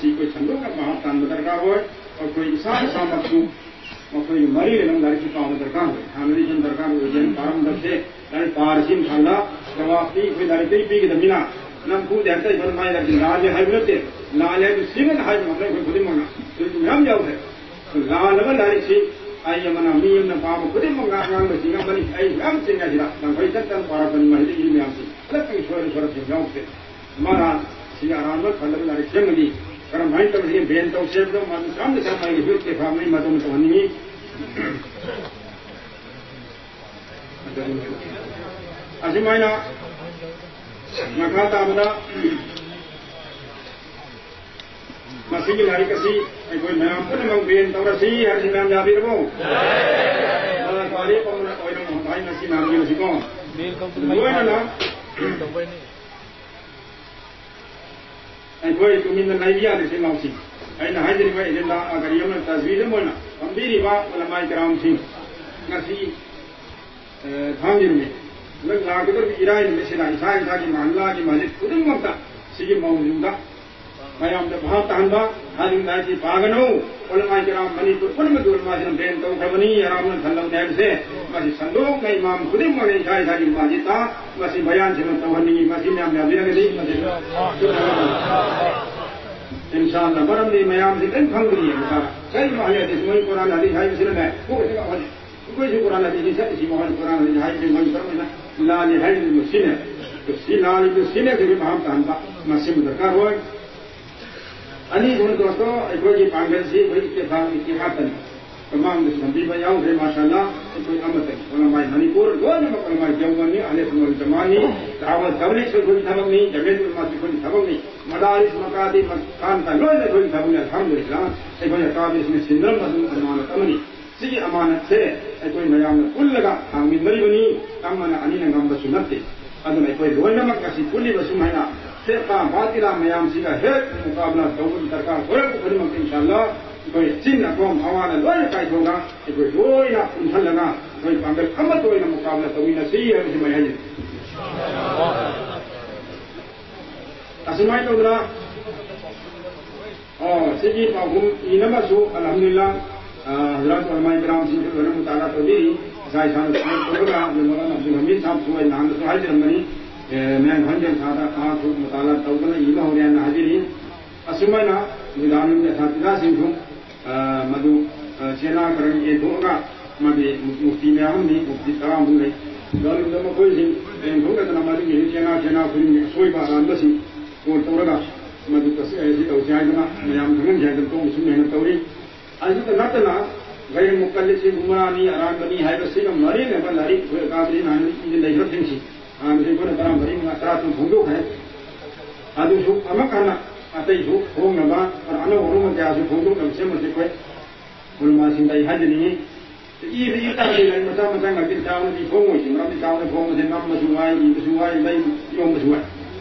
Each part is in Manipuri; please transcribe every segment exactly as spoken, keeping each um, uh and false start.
ꯁꯤ ꯑꯩꯈꯣꯏ ꯁꯟꯗꯣꯛꯅ ꯚꯥꯞ ꯇꯥꯍꯟꯕ ꯗꯔꯀꯥꯔ ꯑꯣꯏ꯫ ꯑꯩꯈꯣꯏ ꯏꯁꯥ ꯏꯁꯥꯃꯛꯁꯨ ꯃꯈꯣꯏꯒꯤ ꯃꯔꯤ ꯂꯩꯅꯕ ꯂꯥꯏꯔꯤꯛꯁꯤ ꯄꯥꯕ ꯗꯔꯀꯥꯔ ꯑꯣꯏ꯫ ꯍꯥꯟꯅꯗꯤ ꯁꯨꯝ ꯗꯔꯀꯥꯔ ꯑꯣꯏꯗꯦꯅ ꯄꯥꯔꯝꯗꯕꯁꯦ ꯂꯥꯏꯔꯤꯛ ꯄꯥꯔꯁꯤ ꯈꯜꯂ ꯖꯋꯥꯕꯇꯤ ꯑꯩꯈꯣꯏ ꯂꯥꯏꯔꯤꯛꯇꯒꯤ ꯄꯤꯒꯗꯕꯅꯤꯅ ꯅꯝꯐꯨꯗ ꯍꯦꯛꯇ ꯑꯩꯈꯣꯏꯅ ꯃꯥꯏ ꯂꯥꯏꯔꯤꯛꯁꯤ ꯂꯥꯜꯂꯦ ꯍꯥꯏꯕ ꯅꯠꯇꯦ꯫ ꯂꯥꯜꯂꯦ ꯍꯥꯏꯕ ꯆꯤꯡꯅ ꯍꯥꯏꯕ ꯉꯝꯂꯣꯏ ꯑꯩꯈꯣꯏ ꯈꯨꯗꯤꯡꯃꯛꯅ꯫ ꯑꯗꯨꯁꯨ ꯃꯌꯥꯝ ꯌꯥꯎꯈ꯭ꯔꯦ꯫ ꯂꯥꯜꯂꯕ ꯂꯥꯏꯔꯤꯛꯁꯤ ꯑꯩ ꯑꯃꯅ ꯃꯤ ꯑꯃꯅ ꯄꯥꯕ ꯈꯨꯗꯤꯡꯃꯛ ꯉꯥꯡ ꯉꯥꯡꯕ ꯆꯤꯡꯉꯝꯕꯅꯤ꯫ ꯑꯩ ꯃꯌꯥꯝ ꯆꯤꯡꯉꯁꯤꯗ ꯂꯪꯐꯩ ꯆꯠꯇꯅ ꯄꯥꯔꯛꯄꯅꯤ ꯃꯁꯤꯗ ꯏꯕ ꯃꯌꯥꯝꯁꯤ꯫ ꯈꯤꯇꯪ ꯁꯣꯏꯔ ꯁꯣꯏꯔꯛꯄ ꯌꯥꯎꯈ꯭ꯔꯦ꯫ ꯃꯥꯅ ꯁꯤꯒꯤ ꯑꯔꯥꯟꯕ ꯈꯜꯂꯕ ꯂꯥꯏꯔꯤꯛ ꯁꯦꯝꯃꯗꯤ ꯀꯔꯝꯍꯥꯏꯅ ꯇꯧꯔꯒ ꯕꯦꯟ ꯇꯧꯁꯦ ꯍꯥꯏꯕꯗꯣ ꯃꯗꯨ ꯌꯥꯝꯅ ꯆꯞ ꯃꯥꯏꯒꯤ ꯍꯨꯏꯠꯀꯤ ꯐꯥꯝꯅꯤ ꯃꯗꯨꯃ ꯇꯧꯍꯟꯅꯤꯡꯉꯤ꯫ ꯑꯁꯨꯃꯥꯏꯅ ꯃꯈꯥ ꯇꯥꯕꯗ ꯃꯁꯤꯒꯤ ꯂꯥꯏꯔꯤꯛ ꯑꯁꯤ ꯑꯩꯈꯣꯏ ꯃꯌꯥꯝ ꯄꯨꯝꯅꯃꯛ ꯕꯦꯟ ꯇꯧꯔꯁꯤ ꯍꯥꯏꯕꯁꯤ ꯃꯌꯥꯝ ꯌꯥꯕꯤꯔꯕꯣ? ꯃꯔꯛ ꯋꯥꯔꯤ ꯄꯥꯎꯅ ꯑꯣꯏꯅ ꯍꯥꯏ ꯃꯁꯤ ꯃꯌꯥꯝ ꯌꯦꯡꯁꯤꯀꯣ꯫ ꯂꯣꯏꯅꯅ ꯑꯩꯈꯣꯏ ꯇꯨꯃꯤꯟꯅ ꯂꯩꯕ ꯌꯥꯗꯦ ꯁꯤ ꯂꯥꯎꯁꯤ꯫ ꯑꯩꯅ ꯍꯥꯏꯖꯔꯤꯕ ꯑꯦꯖꯦꯟꯗꯥ ꯀꯔꯤ ꯑꯃ ꯇꯖꯕꯤꯗ ꯃꯣꯏꯅ ꯐꯝꯕꯤꯔꯤꯕ ꯎꯂꯃꯥꯏ ꯀꯔꯥꯝꯁꯤꯡ ꯉꯁꯤ ꯑ, ꯊꯥꯡꯖ ꯅꯨꯃꯤꯠ, ꯍꯟꯗꯛ ꯂꯥꯛꯀꯗꯧꯔꯤꯕ ꯏꯔꯥꯏ ꯅꯨꯃꯤꯠꯁꯤꯗ ꯏꯁꯥ ꯏꯁꯥꯒꯤ ꯃꯍꯜꯂꯥꯒꯤ ꯃꯁꯖꯤꯗ ꯈꯨꯗꯤꯡꯃꯛꯇ ꯁꯤꯒꯤ ꯃꯧꯖꯨꯗ ꯃꯌꯥꯝꯗ ꯚꯥꯞ ꯇꯥꯍꯟꯕ, ꯍꯥꯏꯔꯤꯕ ꯂꯥꯏꯁꯤ ꯄꯥꯒꯅꯨ, ꯎꯂꯃꯥꯏ ꯀꯔꯥꯝ ꯃꯅꯤꯄꯨꯔ ꯄꯨꯝꯅꯃꯛꯀꯤ ꯎꯂꯃꯥꯁꯤꯅ ꯕꯦꯟ ꯇꯧꯈ꯭ꯔꯕꯅꯤ, ꯍꯔꯥꯝꯅ ꯈꯜꯂꯧꯅꯤ ꯍꯥꯏꯕꯁꯦ ꯃꯁꯤ ꯁꯟꯗꯣꯛꯅ ꯏꯃꯥꯝ ꯈꯨꯗꯤꯡꯃꯛꯅ ꯏꯁꯥ ꯏꯁꯥꯒꯤ ꯃꯁꯖꯤꯗꯇ ꯃꯁꯤ ꯕꯌꯥꯟꯁꯤꯃ ꯇꯧꯍꯟꯅꯤꯡꯉꯤ꯫ ꯃꯁꯤ ꯃꯌꯥꯝ ꯌꯥꯕꯤꯔꯒꯗꯤ ꯃꯁꯤ ꯏꯟꯁꯥ ꯑꯜꯂꯥ꯫ ꯃꯔꯝꯗꯤ ꯃꯌꯥꯝꯁꯤ ꯀꯔꯤꯝ ꯈꯪꯗ꯭ꯔꯤ꯫ ꯀꯔꯤ ꯃꯍꯜ ꯍꯥꯏꯗꯤ ꯃꯣꯏ ꯀꯨꯔꯥꯟ ꯍꯥꯏꯗꯤ ꯍꯥꯏꯕꯁꯤꯅꯅꯦ ꯀꯣꯛꯁꯤꯒ ꯑꯩꯈꯣꯏꯁꯨ ꯀꯨꯔꯥꯟ ꯍꯥꯏꯗꯤ ꯆꯠꯂꯤꯁꯤ ꯃꯣꯍꯟ ꯀꯨꯔꯥꯟ ꯍꯥꯏꯗꯤ ꯍꯥꯏꯔꯤꯕ ꯃꯣꯏ ꯀꯔꯝ ꯍꯥꯏꯅ ꯂꯥꯜꯂꯤ ꯍꯥꯏꯔꯤꯕ ꯃꯁꯤꯅ꯫ ꯁꯤ ꯂꯥꯜꯂꯤꯕ ꯁꯤꯅ ꯑꯩꯈꯣꯏꯒꯤ ꯚꯥꯞ ꯇꯥꯍꯟꯕ ꯃꯁꯤꯃ ꯗꯔꯀꯥꯔ ꯑꯣꯏ꯫ ꯑꯅꯤꯁꯨꯕ ꯗꯣꯁꯇꯣ ꯑꯩꯈꯣꯏꯒꯤ ꯄꯥꯡꯒꯜꯁꯤ ꯑꯩꯈꯣꯏ ꯏꯇꯤꯐꯥꯛ ꯏꯇꯤꯐꯥꯛꯇꯅꯤ꯫ ꯃꯃꯥꯡꯗꯁꯨ ꯊꯝꯕꯤꯕ ꯌꯥꯎꯈ꯭ꯔꯦ꯫ ꯃꯥꯁꯥꯜꯂꯥ ꯑꯩꯈꯣꯏ ꯑꯃꯠꯇꯅꯤ꯫ ꯎꯂꯃꯥꯏ ꯃꯅꯤꯄꯨꯔ ꯂꯣꯏꯅꯃꯛ ꯎꯂꯃꯥꯏ ꯗꯦꯋꯕꯟꯅꯤ, ꯑꯍꯂꯦ ꯁꯨꯟꯅ ꯋꯜ ꯖꯃꯥꯅꯤ, ꯗꯥꯋꯠ ꯇꯕꯂꯤꯒꯁꯨ ꯑꯩꯈꯣꯏꯒꯤ ꯊꯕꯛꯅꯤ, ꯖꯃꯤꯌꯠ ꯎꯂꯃꯥꯁꯨ ꯑꯩꯈꯣꯏꯒꯤ ꯊꯕꯛꯅꯤ, ꯃꯗꯥꯔꯤꯁ ꯃꯀꯥꯇꯤꯕ ꯈꯥꯟ ꯀꯥ ꯂꯣꯏꯅ ꯑꯩꯈꯣꯏꯒꯤ ꯊꯕꯛꯅꯤ꯫ ꯑꯜꯍꯝꯗꯨꯂꯤꯜꯂꯥ ꯑꯩꯈꯣꯏꯅ ꯀꯥꯕꯤꯁꯤꯅ ꯁꯤꯟꯅꯔꯝꯕ ꯑꯗꯨꯝ ꯑꯃꯥꯅꯠ ꯑꯃꯅꯤ꯫ ꯁꯤꯒꯤ ꯑꯃꯥꯅꯠꯁꯦ ꯑꯩꯈꯣꯏ ꯃꯌꯥꯝꯅ ꯄꯨꯜꯂꯒ ꯊꯥꯡꯃꯤꯟꯅꯔꯤꯕꯅꯤ꯫ ꯑꯃꯅ ꯑꯅꯤꯅ ꯉꯝꯕꯁꯨ ꯅꯠꯇꯦ꯫ ꯑꯗꯨꯅ ꯑꯩꯈꯣꯏ ꯂꯣꯏꯅꯃꯛ ꯉꯁꯤ ꯄꯨꯜꯂꯤꯕ ꯁꯨꯃꯥꯏꯅ ꯐꯤꯔꯀꯥ ꯕꯥꯇꯤꯂꯥ ꯃꯌꯥꯝꯁꯤꯒ ꯍꯦꯛ ꯃꯨꯀꯥꯕꯂꯥ ꯇꯧꯕꯒꯤ ꯗꯔꯀꯥꯔ ꯑꯣꯏꯔꯛꯄ ꯈꯨꯗꯤꯡꯃꯛꯇ ꯏꯟꯁꯥꯜꯂꯥ ꯑꯩꯈꯣꯏ ꯆꯤꯟ ꯑꯈꯣꯝ ꯑꯋꯥꯅ ꯂꯣꯏꯅ ꯀꯥꯏꯊꯣꯛꯑꯒ ꯑꯩꯈꯣꯏ ꯂꯣꯏꯅ ꯄꯨꯟꯁꯤꯜꯂꯒ ꯑꯩꯈꯣꯏ ꯄꯥꯡꯒꯜ ꯑꯃꯠꯇ ꯑꯣꯏꯅ ꯃꯨꯀꯥꯕꯂꯥ ꯇꯧꯃꯤꯟꯅꯁꯤ ꯍꯥꯏꯕꯁꯤ ꯃꯌꯥꯝ ꯑꯁꯨꯃꯥꯏꯅ ꯇꯧꯗꯅ ꯑꯩꯒꯤ ꯄꯥꯎꯈꯨꯝ ꯏꯅꯕꯁꯨ ꯑꯜꯍꯝꯗꯨꯂꯤꯜꯂꯥ, ꯑ, ꯍꯖꯔꯠ ꯎꯂꯃꯥꯏ ꯀꯔꯥꯝꯁꯤꯡꯁꯨ ꯂꯣꯏꯅ ꯃꯨꯇꯥꯂꯥ ꯇꯧꯕꯤꯔꯤ꯫ ꯏꯁꯥ ꯏꯁꯥꯅ ꯁꯨꯃꯥꯏꯅ ꯇꯧꯔꯒ ꯑꯗꯨ ꯃꯧꯂꯥꯅꯥ ꯑꯕꯗꯨꯜ ꯍꯃꯤꯗ ꯁꯥꯍꯕꯁꯨ ꯑꯩ ꯅꯍꯥꯟꯗꯁꯨ ꯍꯥꯏꯖꯔꯝꯕꯅꯤ, ꯑꯦ, ꯃꯌꯥꯡ ꯈ꯭ꯋꯥꯏꯔꯝꯕꯦꯟ ꯁꯥꯍꯗ ꯃꯍꯥꯛꯁꯨ ꯃꯨꯇꯥꯂꯥ ꯇꯧꯗꯅ ꯏꯕ ꯍꯧꯔꯦ ꯍꯥꯏꯅ ꯍꯥꯏꯕꯤꯔꯤ꯫ ꯑꯁꯨꯃꯥꯏꯅ ꯅꯤꯖꯥꯃꯨꯜ ꯑꯁꯥꯇꯤꯖꯥꯁꯤꯡꯁꯨ, ꯑ, ꯃꯗꯨ, ꯑ, ꯆꯦꯅꯥ ꯈꯔ ꯌꯦꯟꯊꯣꯛꯑꯒ ꯃꯥꯗꯤ ꯃꯨꯐꯇꯤ ꯃꯌꯥꯝ ꯑꯃꯅꯤ, ꯃꯨꯐꯇꯤ ꯇꯔꯥꯃꯨꯛ ꯂꯩ꯫ ꯑꯗꯨꯗ ꯃꯈꯣꯏꯁꯤꯡ ꯌꯦꯟꯊꯣꯛꯅꯗꯅ ꯃꯗꯨꯒꯤ ꯆꯦꯅꯥ ꯆꯦꯅꯥ ꯈꯨꯗꯤꯡꯒꯤ ꯑꯁꯣꯏꯕ ꯑꯔꯥꯟꯕꯁꯤꯡ ꯀꯣꯜ ꯇꯧꯔꯒ ꯃꯗꯨ ꯇꯁꯦ-, ꯑꯁꯤ ꯇꯧꯁꯤ ꯍꯥꯏꯗꯅ ꯃꯌꯥꯝ ꯈꯪꯍꯟꯁꯤ ꯍꯥꯏꯗꯅ ꯇꯧꯕꯁꯨ ꯍꯦꯟꯅ ꯇꯧꯔꯤ꯫ ꯑꯁꯤꯇ ꯅꯠꯇꯅ ꯒꯩꯔ ꯃꯨꯀꯜꯂꯤꯗꯁꯤ ꯒꯨꯝꯔꯥꯅꯤ ꯑꯔꯥꯟꯕꯅꯤ ꯍꯥꯏꯕꯁꯤꯒ ꯃꯔꯤ ꯂꯩꯅꯕ ꯂꯥꯏꯔꯤꯛ ꯑꯩꯈꯣꯏ ꯑꯀꯥꯕꯔꯤ ꯅꯍꯥꯟ ꯏꯗ ꯂꯩꯈ꯭ꯔꯕꯁꯤꯡꯁꯤ ꯍꯥꯟꯅꯁꯤ ꯑꯩꯈꯣꯏꯅ ꯇꯔꯥ ꯃꯔꯤ ꯃꯉꯥ ꯇꯔꯥ ꯇꯔꯨꯛ ꯐꯣꯡꯗꯣꯛꯈ꯭ꯔꯦ꯫ ꯑꯗꯨꯁꯨ ꯑꯃꯨꯛ ꯍꯟꯅ ꯑꯇꯩꯁꯨ ꯐꯣꯡꯅꯕ ꯑꯅꯧ ꯑꯅꯧꯕ ꯀꯌꯥꯁꯨ ꯐꯣꯡꯗꯣꯛꯅꯕ ꯁꯦꯝꯕꯁꯤ ꯑꯩꯈꯣꯏ ꯎꯂꯃꯥꯁꯤꯡꯗ ꯑꯩ ꯍꯥꯏꯖꯅꯤꯡꯉꯤ꯫ ꯏꯕ ꯏ ꯇꯥꯔꯗꯤ ꯂꯥꯏꯔꯤꯛ ꯃꯆꯥ ꯃꯆꯥ ꯉꯥꯛꯇ ꯆꯥꯎꯅꯗꯤ ꯐꯣꯡꯉꯣꯏꯁꯤ, ꯃꯔꯝꯗꯤ ꯆꯥꯎꯅ ꯐꯣꯡꯕꯁꯦ ꯅꯝꯕꯁꯨ ꯋꯥꯏ, ꯏꯕꯁꯨ ꯋꯥꯏ, ꯂꯩ ꯌꯣꯟꯕꯁꯨ ꯋꯥꯏ꯫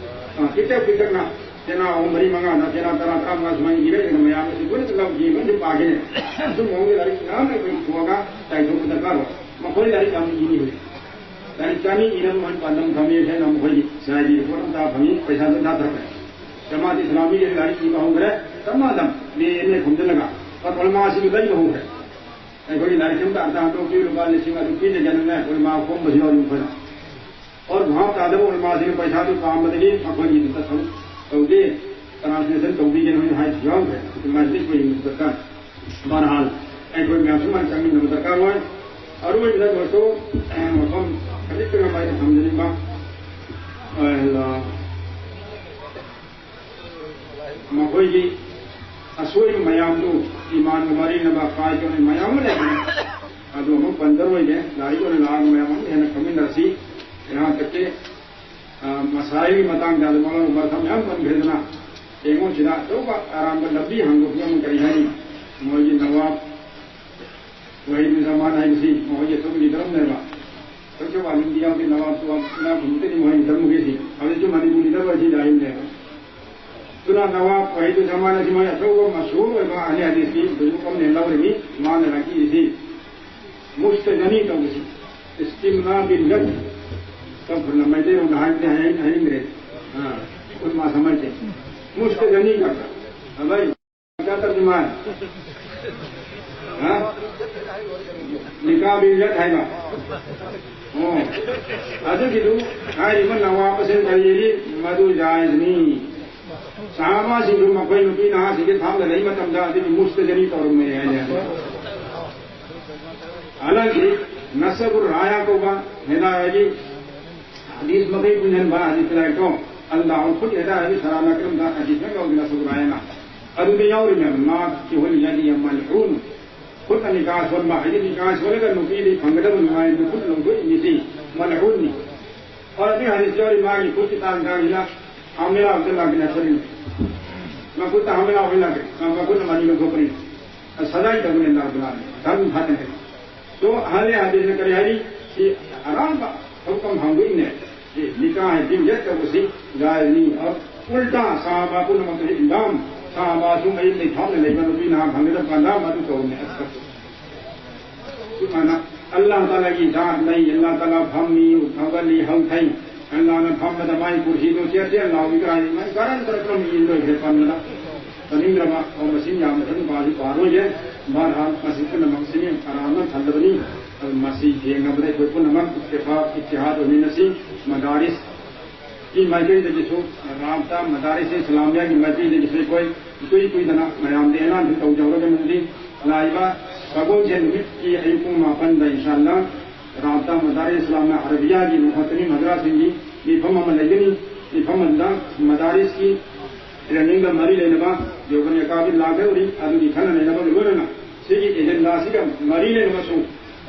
ꯑ, ꯄꯤꯛꯇꯛ ꯄꯤꯛꯇꯛꯅ ꯆꯦꯅꯥ ꯑꯍꯨꯝ ꯃꯔꯤ ꯃꯉꯥꯗ ꯆꯦꯅꯥ ꯇꯔꯥ ꯇꯔꯥꯃꯉꯥ ꯁꯨꯃꯥꯏꯅ ꯏꯔꯛꯑꯒ ꯃꯌꯥꯝ ꯑꯁꯤ ꯂꯣꯏꯅ ꯂꯧꯈꯤ ꯑꯃꯗꯤ ꯄꯥꯈꯤꯅꯦ꯫ ꯑꯁꯨꯝ ꯃꯑꯣꯡꯒꯤ ꯂꯥꯏꯔꯤꯛ ꯃꯌꯥꯝ ꯑꯩꯈꯣꯏ ꯏꯊꯣꯛꯑꯒ ꯆꯥꯏꯊꯣꯛꯄ ꯗꯔꯀꯥꯔ ꯑꯣꯏ꯫ ꯃꯈꯣꯏ ꯂꯥꯏꯔꯤꯛ ꯌꯥꯝ ꯏꯅꯤ ꯍꯧꯖꯤꯛ꯫ ꯂꯥꯏꯔꯤꯛ ꯆꯥꯅꯤ ꯏꯅꯕ ꯃꯈꯣꯏ ꯄꯥꯟꯗꯝ ꯊꯝꯃꯤ ꯍꯥꯏꯅ ꯃꯈꯣꯏꯒꯤ ꯁꯤ ꯑꯥꯏ ꯗꯤ ꯔꯤꯄꯣꯔꯠ ꯑꯃ ꯆꯥ ꯐꯪꯉꯤ, ꯄꯩꯁꯥꯗꯨ ꯊꯥꯊꯔꯛꯈ꯭ꯔꯦ꯫ ꯖꯃꯥꯠ ꯏꯁꯂꯥꯃꯤꯒꯤ ꯂꯥꯏꯔꯤꯛ ꯏꯕ ꯍꯧꯈ꯭ꯔꯦ, ꯆꯞ ꯃꯥꯟꯅ ꯃꯤ ꯑꯦꯝ ꯑꯦ ꯈꯣꯝꯖꯤꯜꯂꯒ ꯎꯂꯃꯥꯁꯤꯡꯗꯨ ꯂꯩꯕ ꯍꯧꯈ꯭ꯔꯦ꯫ ꯑꯩꯈꯣꯏꯒꯤ ꯂꯥꯏꯔꯤꯛ ꯑꯃꯇ ꯑꯔꯊ ꯍꯟꯗꯣꯛꯄꯤꯌꯨ, ꯂꯨꯄꯥ ꯂꯤꯁꯤꯡ ꯑꯗꯨ ꯄꯤꯗꯦ ꯍꯥꯏꯅꯅꯦ ꯎꯂꯃꯥ ꯈꯣꯝꯕꯁꯨ ꯌꯥꯎꯔꯤ ꯃꯈꯣꯏꯅ꯫ ꯑꯣꯔ ꯚꯥꯞ ꯇꯥꯗꯕ ꯎꯂꯃꯥꯁꯤꯡꯅ ꯄꯩꯁꯥꯗꯨ ꯄꯥꯝꯕꯗꯒꯤ ꯃꯈꯣꯏꯒꯤ ꯑꯗꯨꯗ ꯊꯕꯛ ꯇꯧꯗꯦ, ꯇ꯭ꯔꯥꯟꯁꯂꯦꯁꯟ ꯇꯧꯕꯤꯒꯅꯨ ꯍꯥꯏꯅ ꯍꯥꯏꯕꯁꯨ ꯌꯥꯎꯈ꯭ꯔꯦ꯫ ꯑꯗꯨꯃꯥꯏꯅ ꯑꯩꯈꯣꯏ ꯌꯦꯡꯕ ꯗꯔꯀꯥꯔ꯫ ꯕꯍꯔꯍꯥꯜ, ꯑꯩꯈꯣꯏ ꯃꯌꯥꯝ ꯁꯨꯃꯥꯏꯅ ꯆꯪꯃꯤꯟꯅꯕ ꯗꯔꯀꯥꯔ ꯑꯣꯏ꯫ ꯑꯔꯣꯏꯕꯗ ꯗꯣꯁꯇꯣ, ꯃꯐꯝ ꯈꯖꯤꯛꯇꯪ ꯑꯃ ꯑꯩꯅ ꯊꯝꯖꯅꯤꯡꯕ, ꯑ, ꯃꯈꯣꯏꯒꯤ ꯑꯁꯣꯏꯕ ꯃꯌꯥꯝꯗꯨ ꯏꯃꯥꯟꯒ ꯃꯔꯤ ꯂꯩꯅꯕ ꯀꯥꯏꯗꯕ ꯃꯌꯥꯝ ꯑꯃ ꯂꯩꯕꯅꯤ꯫ ꯑꯗꯨ ꯑꯃꯨꯛ ꯄꯟꯖꯔꯣꯏꯒꯦ, ꯂꯥꯏꯔꯤꯛ ꯑꯣꯏꯅ ꯂꯥꯛꯑꯒ ꯃꯌꯥꯝ ꯑꯃ ꯍꯦꯟꯅ ꯈꯪꯃꯤꯟꯅꯔꯁꯤ꯫ ꯌꯥꯍꯥꯟ ꯇꯛꯀꯤ, ꯑ, ꯃꯁꯥꯏꯒꯤ ꯃꯇꯥꯡꯗ ꯑꯗꯨ ꯃꯔꯛ ꯃꯔꯛ ꯃꯌꯥꯝ ꯄꯟꯈ꯭ꯔꯦꯗꯅ, ꯑꯩꯉꯣꯟꯁꯤꯗ ꯑꯆꯧꯕ ꯑꯔꯥꯟꯕ ꯂꯝꯕꯤ ꯍꯥꯡꯗꯣꯛꯄ ꯑꯃ ꯀꯔꯤ ꯍꯥꯏꯅꯤ? ꯃꯣꯏꯒꯤ ꯅꯋꯥꯕ ꯋꯥꯍꯤꯗꯨꯖꯥꯃꯥꯟ ꯍꯥꯏꯕꯁꯤ ꯃꯈꯣꯏꯒꯤ ꯑꯆꯧꯕ ꯂꯤꯗꯔ ꯑꯃꯅꯦꯕ꯫ ꯑꯩꯈꯣꯏꯁꯨ ꯋꯥꯅꯤꯡꯗꯤ ꯌꯥꯎꯗꯦ, ꯅꯋꯥꯕ ꯇꯨꯋꯥꯕ ꯏꯅꯥꯛ ꯈꯨꯟꯕꯗꯒꯤ ꯃꯈꯣꯏ ꯂꯤꯗꯔ ꯃꯈꯩꯁꯤ꯫ ꯍꯧꯖꯤꯛꯁꯨ ꯃꯅꯤꯄꯨꯔ ꯂꯤꯗꯔ ꯑꯣꯏꯁꯤ ꯂꯥꯛꯏꯕꯅꯦꯕ꯫ ꯑꯗꯨꯅ ꯅꯋꯥꯕ ꯋꯥꯍꯤꯗꯨꯖꯥꯃꯥꯟ ꯑꯁꯤ ꯃꯣꯏ ꯑꯆꯧꯕ ꯃꯁꯍꯨꯔ ꯑꯣꯏꯕ ꯑꯍꯂꯦ ꯍꯗꯤꯁꯀꯤ ꯕꯨꯖꯨꯔꯒ ꯑꯃꯅꯦ ꯂꯧꯔꯤꯅꯤ꯫ ꯃꯥꯅ ꯂꯥꯛꯄꯤꯔꯤꯁꯤ ꯃꯨꯁꯇꯖꯅꯤ ꯇꯧꯕꯁꯤ꯫ ꯏꯁꯇꯤꯝꯅꯥ ꯕꯤꯜꯒꯠ꯫ ꯇꯧꯈ꯭ꯔꯅ ꯃꯩꯇꯩꯂꯣꯟꯗ ꯍꯥꯏꯕꯗꯤ ꯍꯥꯏ-, ꯍꯥꯏꯅꯤꯡꯗ꯭ꯔꯦ꯫ ꯑꯥ, ꯈꯨꯠ ꯃꯥ ꯁꯃꯥꯏꯁꯦ꯫ ꯃꯨꯁꯇꯖꯅꯤ ꯀꯧꯕ꯫ ꯑꯗꯩ ꯍꯥ? ꯅꯤꯀꯥ ꯕꯤꯜ ꯖꯠ ꯍꯥꯏꯕ꯫ ꯑꯣ꯫ ꯑꯗꯨꯒꯤꯗꯨ ꯍꯥꯏꯔꯤꯕ ꯅꯋꯥꯕꯁꯤꯡ ꯀꯔꯤꯗꯤ ꯃꯗꯨ ꯖꯥꯏꯖꯅꯤ꯫ ꯁꯍꯥꯕꯥꯁꯤꯡꯁꯨ ꯃꯈꯣꯏ ꯅꯨꯄꯤ ꯅꯍꯥꯁꯤꯡꯒꯤ ꯊꯥꯞꯅ ꯂꯩ ꯃꯇꯝꯗ ꯑꯗꯨꯒꯤ ꯃꯨꯁꯇꯖꯅꯤ ꯇꯧꯔꯝꯃꯦ ꯍꯥꯏꯅ꯫ ꯍꯟꯗꯛꯀꯤ ꯅꯁꯕꯨ ꯔꯥꯌꯥ ꯀꯧꯕ ꯍꯤꯗꯥꯌꯥꯒꯤ ꯍꯗꯤꯁ ꯃꯈꯩ ꯄꯨꯟꯁꯤꯟꯕ ꯍꯗꯤꯁ ꯂꯥꯏꯔꯤꯛꯇꯣ ꯑꯜ ꯗꯥꯎ ꯈꯨꯠ ꯍꯤꯗꯥꯌꯥꯒꯤ ꯁꯔꯥꯅ ꯀꯔꯝꯗ ꯍꯗꯤꯁ ꯌꯥꯎꯗꯅ ꯁꯨꯒ꯭ꯔꯥꯏꯅ ꯑꯗꯨꯗ ꯌꯥꯎꯔꯤꯕ ꯃꯥ ꯀꯤꯍꯣꯜ ꯌꯥꯗꯤ ꯌꯥꯝ ꯃꯜꯍꯨꯟ꯫ ꯈꯨꯠ ꯑꯅꯤ ꯀꯥ ꯁꯣꯟꯕ ꯍꯥꯏꯗꯤ ꯅꯤꯀꯥ ꯁꯣꯜꯂꯒ ꯅꯨꯄꯤꯗꯤ ꯐꯪꯒꯗꯕ ꯅꯨꯡꯉꯥꯏ ꯅꯨꯈꯨꯠ ꯂꯧꯊꯣꯛꯏ ꯃꯤꯁꯤ ꯃꯜꯍꯨꯟꯅꯤ꯫ ꯍꯣꯏ ꯑꯗꯨ ꯍꯗꯤꯁ ꯌꯥꯎꯔꯤ ꯃꯥꯒꯤ ꯈꯨꯠꯀꯤ ꯇꯥꯡ ꯇꯥꯡꯁꯤꯅ ꯍꯥꯃꯦꯂꯥ ꯑꯝꯇ ꯂꯥꯛꯀꯅꯤ ꯍꯥꯏꯕꯅꯤ꯫ ꯃꯈꯨꯠꯇ ꯍꯥꯃꯦꯂꯥ ꯑꯣꯏ ꯂꯥꯛꯀꯅꯤ꯫ ꯃꯈꯨꯠꯅ ꯃꯔꯤ ꯂꯧꯊꯣꯛꯄꯅꯤ꯫ ꯁꯖꯥꯏ ꯇꯧꯕꯅꯤ ꯂꯥꯛꯄ ꯂꯥꯛꯅꯤ꯫ ꯙꯔꯃ ꯐꯠꯇꯅꯤ꯫ ꯁꯣ ꯑꯍꯜ ꯍꯥꯏꯕꯁꯤꯅ ꯀꯔꯤ ꯍꯥꯏꯔꯤ? ꯁꯤ ꯑꯔꯥꯟꯕ ꯊꯕꯛ ꯑꯃ ꯍꯥꯡꯗꯣꯛꯏꯅꯦ꯫ ꯁꯤ ꯅꯤꯀꯥ ꯍꯥꯏ ꯗꯤꯟ ꯌꯦꯠ ꯇꯧꯕꯁꯤ ꯂꯥꯏꯅꯤ꯫ ꯎꯜꯇꯥ ꯁꯥꯕ ꯄꯨꯝꯅꯃꯛꯇ ꯏꯟꯗꯥꯝ ꯁꯥꯕꯁꯨ ꯃꯌꯨꯝꯗꯩ ꯊꯥꯞꯅ ꯂꯩꯕ ꯅꯨꯄꯤ ꯅꯍꯥ ꯐꯪꯒꯗꯕ ꯀꯥꯟꯗꯥ ꯃꯗꯨ ꯇꯧꯔꯝꯃꯦ꯫ ꯑꯁ ꯁꯨꯃꯥꯏꯅ ꯑꯜꯂꯥꯍ ꯇꯥꯂꯥꯒꯤ ꯖꯥꯠ ꯂꯩ, ꯑꯜꯂꯥꯍ ꯇꯥꯂꯥ ꯐꯝꯃꯤ, ꯍꯧꯒꯠꯂꯤ, ꯍꯧꯊꯩ꯫ ꯑꯜꯂꯥꯍꯅ ꯐꯝꯕꯗ ꯃꯥꯒꯤ ꯀꯨꯔꯁꯤꯗꯣ ꯆꯦꯠ ꯆꯦꯠ ꯂꯥꯎꯏ ꯀꯥꯏ ꯃꯥꯏ ꯀꯔꯟ ꯀꯔꯟ ꯀꯔꯝ ꯏꯟꯗꯣꯏ ꯐꯦ ꯄꯟꯕꯗ ꯇꯥꯅꯤꯡꯗ꯭ꯔꯕ ꯑꯣ ꯃꯁꯤꯡ ꯌꯥꯝꯅ ꯑꯗꯨꯝ ꯄꯥꯁꯤ ꯄꯥꯔꯣꯏꯒꯦ꯫ ꯕꯍꯔꯍꯥꯜ ꯃꯁꯤ ꯄꯨꯝꯅꯃꯛꯁꯤꯅꯤ ꯀꯅꯥꯅ ꯊꯜꯂꯕꯅꯤ꯫ ꯑꯗꯨ ꯃꯁꯤ ꯌꯦꯡꯅꯕꯗ ꯑꯩꯈꯣꯏ ꯄꯨꯝꯅꯃꯛ ꯏꯠꯇꯤꯐꯥꯛ ꯏꯠꯇꯤꯍꯥꯗ ꯑꯣꯏꯃꯤꯟꯅꯁꯤ꯫ ꯃꯗꯥꯔꯤꯁꯀꯤ ꯃꯥꯏꯀꯩꯗꯒꯤꯁꯨ ꯔꯥꯕꯇꯥ ꯃꯗꯥꯔꯤꯁ ꯏꯁꯂꯥꯃꯤꯌꯥꯒꯤ ꯃꯥꯏꯀꯩꯗꯒꯤꯁꯨ ꯑꯩꯈꯣꯏ ꯏꯀꯨꯏ ꯀꯨꯏꯗꯅ ꯃꯌꯥꯝꯗ ꯑꯦꯂꯥꯟꯁꯨ ꯇꯧꯖꯍꯧꯔꯒ ꯃꯗꯨꯗꯤ ꯂꯥꯛꯏꯕ ꯁꯒꯣꯜꯁꯦꯟ ꯅꯨꯃꯤꯠꯀꯤ ꯑꯌꯨꯛ ꯄꯨꯡ ꯃꯥꯄꯟꯗ ꯏꯟꯁꯥꯜꯂꯥ ꯔꯥꯕꯇꯥ ꯃꯗꯥꯔꯤꯁ ꯏꯁꯂꯥꯃꯤꯌꯥ ꯑꯔꯕꯤꯌꯥꯒꯤ ꯃꯨꯍꯇꯃꯤꯝ ꯍꯖꯔꯥꯠꯁꯤꯡꯒꯤ ꯃꯤꯐꯝ ꯑꯃ ꯂꯩꯒꯅꯤ꯫ ꯃꯤꯐꯝ ꯑꯗꯨꯗ ꯃꯗꯥꯔꯤꯁꯀꯤ ꯇ꯭ꯔꯦꯅꯤꯡꯒ ꯃꯔꯤ ꯂꯩꯅꯕ ꯌꯣꯒꯟ ꯑꯦꯀꯥꯗꯃꯤ ꯂꯥꯛꯀꯗꯧꯔꯤ꯫ ꯑꯗꯨꯒꯤ ꯈꯟꯅ ꯅꯩꯅꯕꯒ ꯂꯣꯏꯅꯅ ꯁꯤꯒꯤ ꯑꯦꯖꯦꯟꯗꯥꯁꯤꯒ ꯃꯔꯤ ꯂꯩꯅꯕꯁꯨ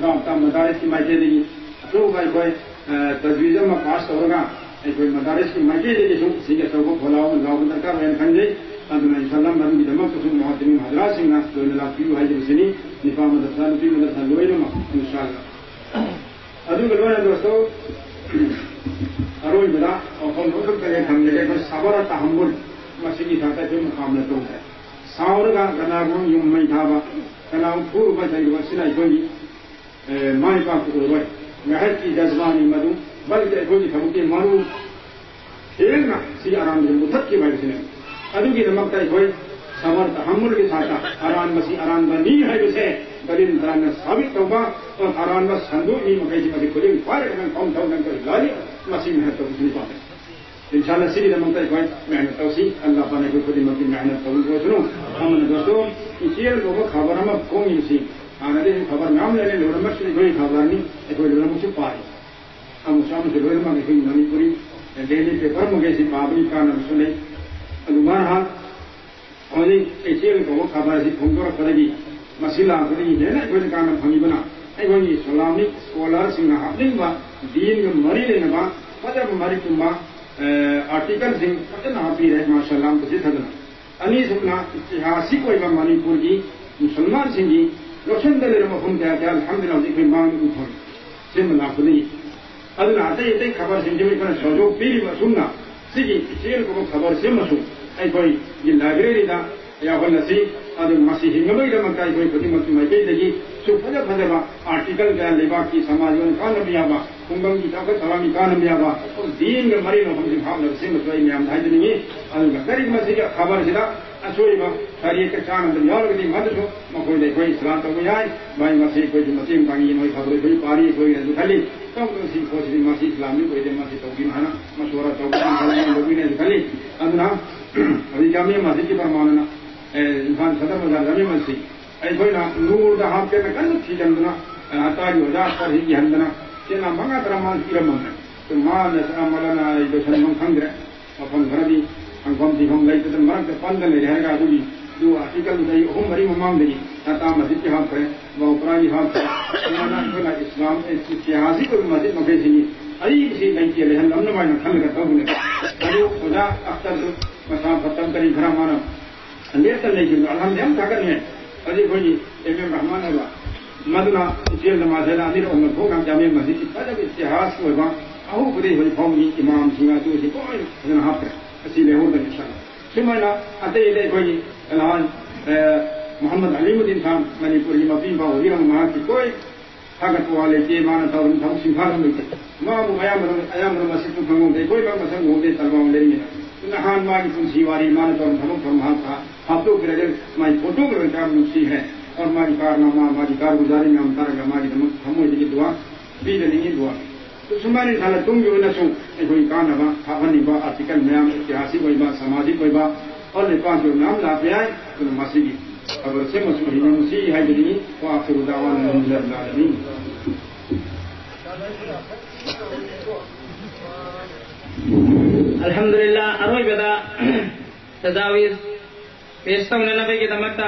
ꯔꯥꯕꯇꯥ ꯃꯗꯥꯔꯤꯁꯀꯤ ꯃꯥꯏꯀꯩꯗꯒꯤ ꯑꯆꯧꯕ ꯑꯩꯈꯣꯏ, ꯑ, ꯇꯖꯋꯤꯖ ꯑꯃ ꯄꯥꯁ ꯇꯧꯔꯒ ꯑꯩꯈꯣꯏ ꯃꯗꯥꯔꯤꯁꯀꯤ ꯃꯥꯏꯀꯩꯗꯒꯤꯁꯨ ꯁꯤꯒꯤ ꯑꯆꯧꯕ ꯐꯣꯂꯥꯎ ꯑꯃ ꯂꯥꯎꯕ ꯗꯔꯀꯥꯔ ꯑꯣꯏꯅ ꯈꯟꯖꯩ꯫ ꯑꯗꯨꯅ ꯏꯟꯁꯥꯜꯂꯥ ꯃꯗꯨꯒꯤꯗꯃꯛꯇꯁꯨ ꯃꯨꯍꯇꯃꯤꯝ ꯍꯖꯔꯥꯠꯁꯤꯡꯅ ꯂꯣꯏꯅ ꯂꯥꯛꯄꯤꯌꯨ ꯍꯥꯏꯖꯕꯁꯤꯅꯤ꯫ ꯅꯤꯄꯥ ꯃꯗꯔꯁꯥ, ꯅꯨꯄꯤ ꯃꯗꯔꯁꯥ ꯂꯣꯏꯅꯃꯛ ꯏꯟꯁꯥꯜꯂꯥ꯫ ꯑꯗꯨꯒ ꯂꯣꯏꯅ ꯗꯣꯁꯇꯣ, ꯑꯔꯣꯏꯕꯗ ꯋꯥꯐꯝ ꯑꯃꯈꯛꯇ ꯑꯩ ꯊꯝꯖꯒꯦ꯫ ꯑꯩꯈꯣꯏ ꯁꯕꯔ ꯇꯍꯝꯃꯨꯜ, ꯃꯁꯤꯒꯤ ꯊꯥꯛꯇ ꯑꯩꯈꯣꯏ ꯃꯨꯀꯥꯕꯂꯥ ꯇꯧꯗ꯭ꯔꯦ꯫ ꯁꯥꯎꯔꯒ ꯀꯅꯥꯒꯨꯝꯕ ꯌꯨꯝ ꯃꯩ ꯊꯥꯕ, ꯀꯅꯥꯒꯨꯝꯕ ꯐꯨꯔꯨꯕ ꯆꯩꯔꯨꯕ, ꯁꯤꯅ ꯑꯩꯈꯣꯏꯒꯤ, ꯑꯦ, ꯃꯥꯏ ꯄꯥꯛꯄ ꯑꯣꯏꯔꯣꯏ꯫ ꯉꯥꯏꯍꯥꯛꯀꯤ ꯖꯖꯕꯥꯅꯤ ꯃꯗꯨ, ꯕꯜꯀꯤ ꯑꯩꯈꯣꯏꯒꯤ ꯊꯕꯛꯀꯤ ꯃꯔꯨ ꯍꯦꯟꯅ ꯁꯤꯒꯤ ꯑꯔꯥꯟꯕꯁꯤ ꯃꯨꯊꯠꯈꯤꯕ ꯍꯥꯏꯕꯁꯤꯅꯤ꯫ ꯑꯗꯨꯒꯤꯗꯃꯛꯇ ꯑꯩꯈꯣꯏ ꯁꯕꯔ ꯇꯍꯝꯃꯨꯜꯒꯤ ꯁꯥꯇ ꯑꯔꯥꯟꯕꯁꯤ ꯑꯔꯥꯟꯕꯅꯤ ꯍꯥꯏꯕꯁꯦ ꯗꯂꯤꯜ ꯇꯥꯅ ꯁꯥꯕꯤꯠ ꯇꯧꯕ, ꯑꯔꯥꯟꯕ ꯁꯟꯗꯣꯛꯏ ꯃꯈꯩꯁꯤ ꯃꯁꯤ ꯈꯨꯗꯤꯡ ꯄꯥꯏꯔꯒ ꯅꯪ ꯐꯝ ꯊꯧ ꯅꯪ ꯀꯔꯤ ꯂꯥꯜꯂꯤ, ꯃꯁꯤ ꯃꯦꯍꯅꯠ ꯇꯧꯕꯁꯤꯅꯤ ꯄꯥꯝꯃꯦ꯫ ꯏꯟꯁꯥꯜꯂꯥ ꯁꯤꯒꯤꯗꯃꯛꯇ ꯑꯩꯈꯣꯏ ꯃꯦꯍꯅꯠ ꯇꯧꯁꯤ꯫ ꯑꯜꯂꯥꯍ ꯄꯥꯛꯅ ꯑꯩꯈꯣꯏ ꯈꯨꯗꯤꯡꯃꯛꯀꯤ ꯃꯦꯍꯅꯠ ꯇꯧꯕꯤꯔꯁꯅꯨ꯫ ꯑꯃꯅ ꯗꯣꯁꯇꯣ, ꯏꯆꯦꯜ ꯀꯧꯕ ꯈꯕꯔ ꯑꯃ ꯐꯣꯡꯉꯤꯕꯁꯤ ꯍꯥꯟꯅꯗꯤ ꯑꯩꯁꯨ ꯈꯕꯔ ꯃꯌꯥꯝ ꯂꯩꯔꯦ, ꯂꯣꯏꯅꯃꯛꯁꯨ ꯑꯩꯈꯣꯏꯒꯤ ꯈꯕꯔꯅꯤ, ꯑꯩꯈꯣꯏ ꯂꯣꯏꯅꯃꯛꯁꯨ ꯄꯥꯏ꯫ ꯑꯃꯁꯨ ꯑꯃꯁꯨ ꯂꯣꯏꯅꯃꯛ ꯑꯩꯈꯣꯏꯒꯤ ꯃꯅꯤꯄꯨꯔꯤ ꯗꯦꯂꯤ ꯄꯦꯄꯔ ꯃꯈꯩꯁꯤ ꯄꯥꯕꯒꯤ ꯀꯥꯟꯅꯕꯁꯨ ꯂꯩ꯫ ꯑꯗꯨ ꯃꯥꯅ ꯍꯧꯖꯤꯛ ꯏꯆꯦꯜ ꯀꯧꯕ ꯈꯕꯔ ꯑꯁꯤ ꯐꯣꯡꯗꯣꯔꯛꯄꯗꯒꯤ, ꯃꯁꯤ ꯂꯥꯛꯄꯗꯒꯤ ꯍꯦꯟꯅ ꯑꯩꯈꯣꯏꯗ ꯀꯥꯟꯅꯕ ꯐꯪꯉꯤꯕꯅ ꯑꯩꯈꯣꯏꯒꯤ ꯏꯁꯂꯥꯃꯤꯛ ꯁ꯭ꯀꯣꯂꯔꯁꯤꯡꯅ ꯍꯥꯞꯅꯤꯡꯕ ꯗꯤꯟꯒ ꯃꯔꯤ ꯂꯩꯅꯕ ꯐꯖꯕ ꯃꯔꯤꯛ ꯆꯨꯝꯕ, ꯑꯦ, ꯑꯥꯔꯇꯤꯀꯜꯁꯤꯡ ꯐꯖꯅ ꯍꯥꯞꯄꯤꯔꯦ, ꯃꯥꯁꯥ ꯑꯜꯂꯥꯍ ꯇꯁꯤꯠ ꯊꯗꯅ꯫ ꯑꯅꯤꯁꯨꯕꯅ ꯏꯇꯤꯍꯥꯁꯤꯛ ꯑꯣꯏꯕ ꯃꯅꯤꯄꯨꯔꯒꯤ ꯃꯨꯁꯜꯃꯥꯟꯁꯤꯡꯒꯤ ꯂꯧꯁꯤꯟꯗ ꯂꯩꯔꯕ ꯃꯐꯝ ꯀꯌꯥ ꯀꯌꯥ ꯑꯜꯍꯝꯗꯨꯂꯤꯜꯂꯥꯍ ꯍꯧꯖꯤꯛ ꯑꯩꯈꯣꯏ ꯃꯥꯡꯗ ꯎꯐꯝ ꯁꯤꯃ ꯂꯥꯛꯄꯗꯒꯤ꯫ ꯑꯗꯨꯅ ꯑꯇꯩ ꯑꯇꯩ ꯈꯕꯔꯁꯤꯡꯁꯤꯕꯨ ꯑꯩꯈꯣꯏꯅ ꯁꯍꯖꯣꯒ ꯄꯤꯔꯤꯕ ꯑꯁꯨꯝꯅ ꯁꯤꯒꯤ ꯏꯆꯦꯜ ꯀꯧꯕ ꯈꯕꯔꯁꯤꯃꯁꯨ ꯑꯩꯈꯣꯏꯒꯤ ꯂꯥꯏꯕ꯭ꯔꯦꯔꯤꯗ ꯌꯥꯎꯍꯜꯂꯁꯤ꯫ ꯑꯗꯨ ꯃꯁꯤ ꯍꯤꯡꯅꯕꯒꯤꯗꯃꯛꯇ ꯑꯩꯈꯣꯏ ꯈꯨꯗꯤꯡꯃꯛꯀꯤ ꯃꯥꯏꯀꯩꯗꯒꯤꯁꯨ ꯐꯖ ꯐꯖꯕ ꯑꯥꯔꯇꯤꯀꯜ ꯀꯌꯥ ꯂꯩꯕꯥꯛꯀꯤ ꯁꯃꯥꯖ ꯑꯣꯏꯅ ꯀꯥꯟꯅꯕ ꯌꯥꯕ, ꯈꯨꯡꯒꯪꯒꯤ ꯆꯥꯎꯈꯠ ꯊꯧꯔꯥꯡꯒꯤ ꯀꯥꯟꯅꯕ ꯌꯥꯕ, ꯗꯤꯟꯒ ꯃꯔꯤ ꯂꯩꯅꯕꯁꯤꯡ ꯍꯥꯞꯅꯕ ꯁꯦꯝꯕꯁꯨ ꯑꯩ ꯃꯌꯥꯝꯗ ꯍꯥꯏꯖꯅꯤꯡꯉꯤ꯫ ꯑꯗꯨꯒ ꯀꯔꯤꯒꯨꯝꯕ ꯃꯁꯤꯒꯤ ꯈꯕꯔꯁꯤꯗ ꯑꯆꯣꯏꯕ ꯁꯔꯤꯌꯠꯀ ꯆꯥꯟꯅꯗꯕ ꯌꯥꯎꯔꯒꯗꯤ ꯃꯗꯨꯁꯨ ꯃꯈꯣꯏꯗ ꯑꯩꯈꯣꯏ ꯏꯁꯂꯥꯝ ꯇꯧꯕ ꯌꯥꯏ꯫ ꯚꯥꯏ, ꯃꯁꯤ ꯑꯩꯈꯣꯏꯁꯨ ꯃꯇꯦꯡ ꯄꯥꯡꯉꯤ, ꯅꯣꯏ ꯈꯕꯔ ꯑꯩꯈꯣꯏ ꯄꯥꯔꯤ, ꯑꯩꯈꯣꯏꯅꯁꯨ ꯈꯜꯂꯤ꯫ ꯇꯧꯗꯕ ꯁꯤ ꯄꯣꯠꯁꯤꯗꯤ ꯃꯁꯤ ꯏꯁꯂꯥꯝꯒꯤ ꯑꯣꯏꯗꯦ, ꯃꯁꯤ ꯇꯧꯕꯤꯅꯨ ꯍꯥꯏꯅ ꯃꯁꯣꯔꯥ ꯇꯧꯕꯤꯅ ꯈꯜꯂꯤ, ꯇꯧꯕꯤꯅꯦꯁꯨ ꯈꯜꯂꯤ꯫ ꯑꯗꯨꯅ ꯍꯧꯖꯤꯛ ꯖꯥꯃꯤꯌꯥ ꯃꯁꯖꯤꯗꯀꯤ ꯄ꯭ꯔꯃꯥꯟꯅ, ꯑꯦ, ꯏꯝꯐꯥꯜ ꯁꯗꯔ ꯕꯖꯥꯔ ꯖꯥꯃꯤꯌꯥ ꯃꯁꯖꯤꯗ ꯑꯩꯈꯣꯏꯅ ꯅꯨꯔꯗ ꯍꯥꯞꯀꯦꯅ ꯀꯟꯅ ꯊꯤꯖꯤꯟꯗꯅ, ꯑꯦ, ꯍꯇꯥꯒꯤ ꯑꯣꯖꯥ ꯑꯁꯇꯔ ꯍꯤꯠ ꯌꯥꯍꯟꯗꯅ ꯆꯦꯅꯥ ꯃꯉꯥ ꯇꯔꯥ ꯃꯥꯅ ꯄꯤꯔꯝꯃꯝꯃꯦ꯫ ꯑꯗꯨ ꯃꯥꯅ ꯆꯥꯃꯂꯅ ꯑꯩ ꯂꯣꯏꯁꯟꯐꯝ ꯈꯪꯗ꯭ꯔꯦ꯫ ꯃꯐꯝ ꯈꯔꯗꯤ ꯍꯪꯐꯝ ꯊꯤꯐꯝ ꯂꯩꯇꯗꯅ ꯃꯔꯛꯇ ꯄꯟꯗ ꯂꯩꯔꯦ ꯍꯥꯏꯔꯒ ꯑꯗꯨꯒꯤ ꯑꯗꯨ ꯑꯥꯔꯇꯤꯀꯜꯗꯨꯗ ꯑꯩ ꯑꯍꯨꯝ ꯃꯔꯤ ꯃꯃꯥꯡꯗꯒꯤ ꯇꯥꯇꯥ ꯃꯁꯖꯤꯗꯀꯤ ꯍꯥꯞꯈ꯭ꯔꯦ, ꯕꯥꯎꯄ꯭ꯔꯥꯒꯤ ꯍꯥꯞꯈ꯭ꯔꯦ, ꯁꯨꯃꯥꯏꯅ ꯑꯩꯈꯣꯏꯅ ꯏꯁꯂꯥꯝ ꯏꯇꯤꯍꯥꯁꯤꯛ ꯑꯣꯏꯕ ꯃꯁꯖꯤꯗ ꯃꯈꯩꯁꯤꯒꯤ ꯑꯔꯤꯕꯁꯤ ꯂꯩꯇꯦ ꯂꯩꯍꯜꯂꯝꯅꯕ ꯍꯥꯏꯅ ꯈꯜꯂꯒ ꯇꯧꯕꯅꯦ꯫ ꯑꯗꯨ ꯑꯣꯖꯥ ꯑꯈꯇꯔꯗꯨ ꯃꯁꯥ ꯐꯠꯇꯕ ꯀꯔꯤ ꯈꯔ ꯃꯥꯅ ꯂꯦꯞꯇꯅ ꯂꯩꯈꯤꯕꯗꯣ ꯑꯜꯍꯝꯗꯨꯂꯤꯜꯂꯥꯍ ꯌꯥꯝ ꯊꯥꯒꯠꯅꯤꯡꯉꯥꯏ꯫ ꯑꯗꯩ ꯑꯩꯈꯣꯏꯒꯤ ꯑꯦꯝ ꯑꯦꯝ ꯔꯍꯃꯥꯟ ꯍꯥꯏꯕ ꯃꯗꯨꯅ ꯏꯆꯦꯜ ꯅꯃꯥꯖ ꯍꯥꯏꯅ ꯑꯅꯤꯔꯛ ꯑꯍꯨꯝꯂꯛ ꯊꯣꯛꯅ ꯖꯥꯃꯤꯌꯥ ꯃꯁꯖꯤꯗꯀꯤ ꯐꯖꯕ ꯏꯇꯤꯍꯥꯁ ꯑꯣꯏꯕ ꯑꯍꯧꯕꯗꯒꯤ ꯍꯧꯖꯤꯛ ꯐꯥꯎꯕꯒꯤ ꯏꯃꯥꯝꯁꯤꯡ ꯑꯗꯨꯁꯤ ꯂꯣꯏꯅ ꯐꯖꯅ ꯍꯥꯞꯈ꯭ꯔꯦ꯫ ꯑꯁꯤ ꯂꯩꯍꯧꯔꯗꯅꯤ ꯏꯟꯁꯥ ꯑꯜꯂꯥꯍ꯫ ꯁꯨꯃꯥꯏꯅ ꯑꯇꯩ ꯑꯇꯩ ꯑꯩꯈꯣꯏꯒꯤ ꯅꯍꯥꯟ, ꯑ, ꯃꯨꯍꯝꯃꯗ ꯑꯂꯤꯃꯨꯗꯤꯟ ꯈꯥꯟ ꯃꯅꯤꯄꯨꯔꯒꯤ ꯃꯄꯤ ꯃꯄꯥ ꯑꯣꯏꯕꯤꯔꯝꯕ ꯃꯍꯥꯛꯀꯤ ꯀꯣꯏ ꯊꯥꯒꯠꯄ ꯋꯥ ꯂꯩꯇꯦ, ꯃꯥꯅ ꯇꯧꯔꯤꯕ ꯊꯕꯛ ꯁꯤꯡꯊꯥ ꯑꯗꯨꯝ ꯂꯩꯇꯦ꯫ ꯃꯥꯕꯨ ꯑꯌꯥꯝꯕꯅ, ꯑꯌꯥꯝꯕꯅ ꯃꯁꯛꯇꯨ ꯈꯪꯍꯧꯗꯦ, ꯑꯩꯈꯣꯏ ꯃꯥ ꯃꯁꯛ ꯎꯍꯧꯗꯦ, ꯇꯜꯕꯥꯡ ꯂꯩꯔꯤꯉꯩꯗ꯫ ꯅꯍꯥꯟ ꯃꯥꯒꯤ ꯄꯨꯟꯁꯤ ꯋꯥꯔꯤ, ꯃꯥꯅ ꯇꯧꯔꯤꯕ ꯊꯕꯛ ꯊꯧꯔꯝ ꯃꯍꯥꯛ ꯊꯥ ꯍꯥꯞꯇꯣꯛꯄꯤꯔꯒ ꯃꯥꯒꯤ ꯐꯣꯇꯣꯒ ꯂꯣꯏꯅ ꯌꯥꯝ ꯅꯨꯡꯁꯤ ꯍꯥꯏ꯫ ꯑꯣꯔ ꯃꯥꯒꯤ ꯀꯥꯔꯅꯥꯃꯥ, ꯃꯥꯒꯤ ꯀꯥꯔꯒꯨꯖꯥꯔꯤ ꯃꯌꯥꯝ ꯇꯥꯔꯒ ꯃꯥꯒꯤꯗꯃꯛ ꯊꯃꯣꯏꯗꯒꯤ ꯗꯨꯋꯥ ꯄꯤꯖꯅꯤꯡꯉꯤ, ꯗꯨꯋꯥ꯫ ꯑꯗꯨ ꯁꯨꯃꯥꯏꯅ ꯏꯁꯥꯅ ꯇꯨꯡꯒꯤ ꯑꯣꯏꯅꯁꯨ ꯑꯩꯈꯣꯏꯒꯤ ꯀꯥꯟꯅꯕ ꯍꯥꯞꯍꯟꯅꯤꯡꯕ ꯑꯥꯔꯇꯤꯀꯜ ꯃꯌꯥꯝ, ꯏꯇꯤꯍꯥꯁꯤꯛ ꯑꯣꯏꯕ, ꯁꯃꯥꯖꯤꯛ ꯑꯣꯏꯕ, ꯑꯣꯔ ꯂꯩꯄꯥꯛꯀꯤ ꯑꯣꯏꯕ ꯃꯌꯥꯝ ꯂꯥꯛꯄ ꯌꯥꯏ꯫ ꯑꯗꯨꯅ ꯃꯁꯤꯒꯤ ꯈꯕꯔꯁꯤꯃꯁꯨ ꯍꯦꯟꯅ ꯅꯨꯡꯁꯤ ꯍꯥꯏꯖꯅꯤꯡꯉꯤ꯫ ꯋꯥ ꯑꯥꯈꯤꯔꯨ ꯗꯥꯋꯥꯅ ꯑꯜꯍꯝꯗꯨꯂꯤꯜꯂꯥꯍꯤ ꯔꯕꯤꯜ ꯑꯥꯂꯃꯤꯟ꯫ ꯑꯜꯍꯝꯗꯨꯂꯤꯜꯂꯥꯍ꯫ ꯑꯔꯣꯏꯕꯗ ꯇꯖꯥꯋꯤꯖ ꯄꯦꯁ ꯇꯧꯅꯅꯕꯒꯤꯗꯃꯛꯇ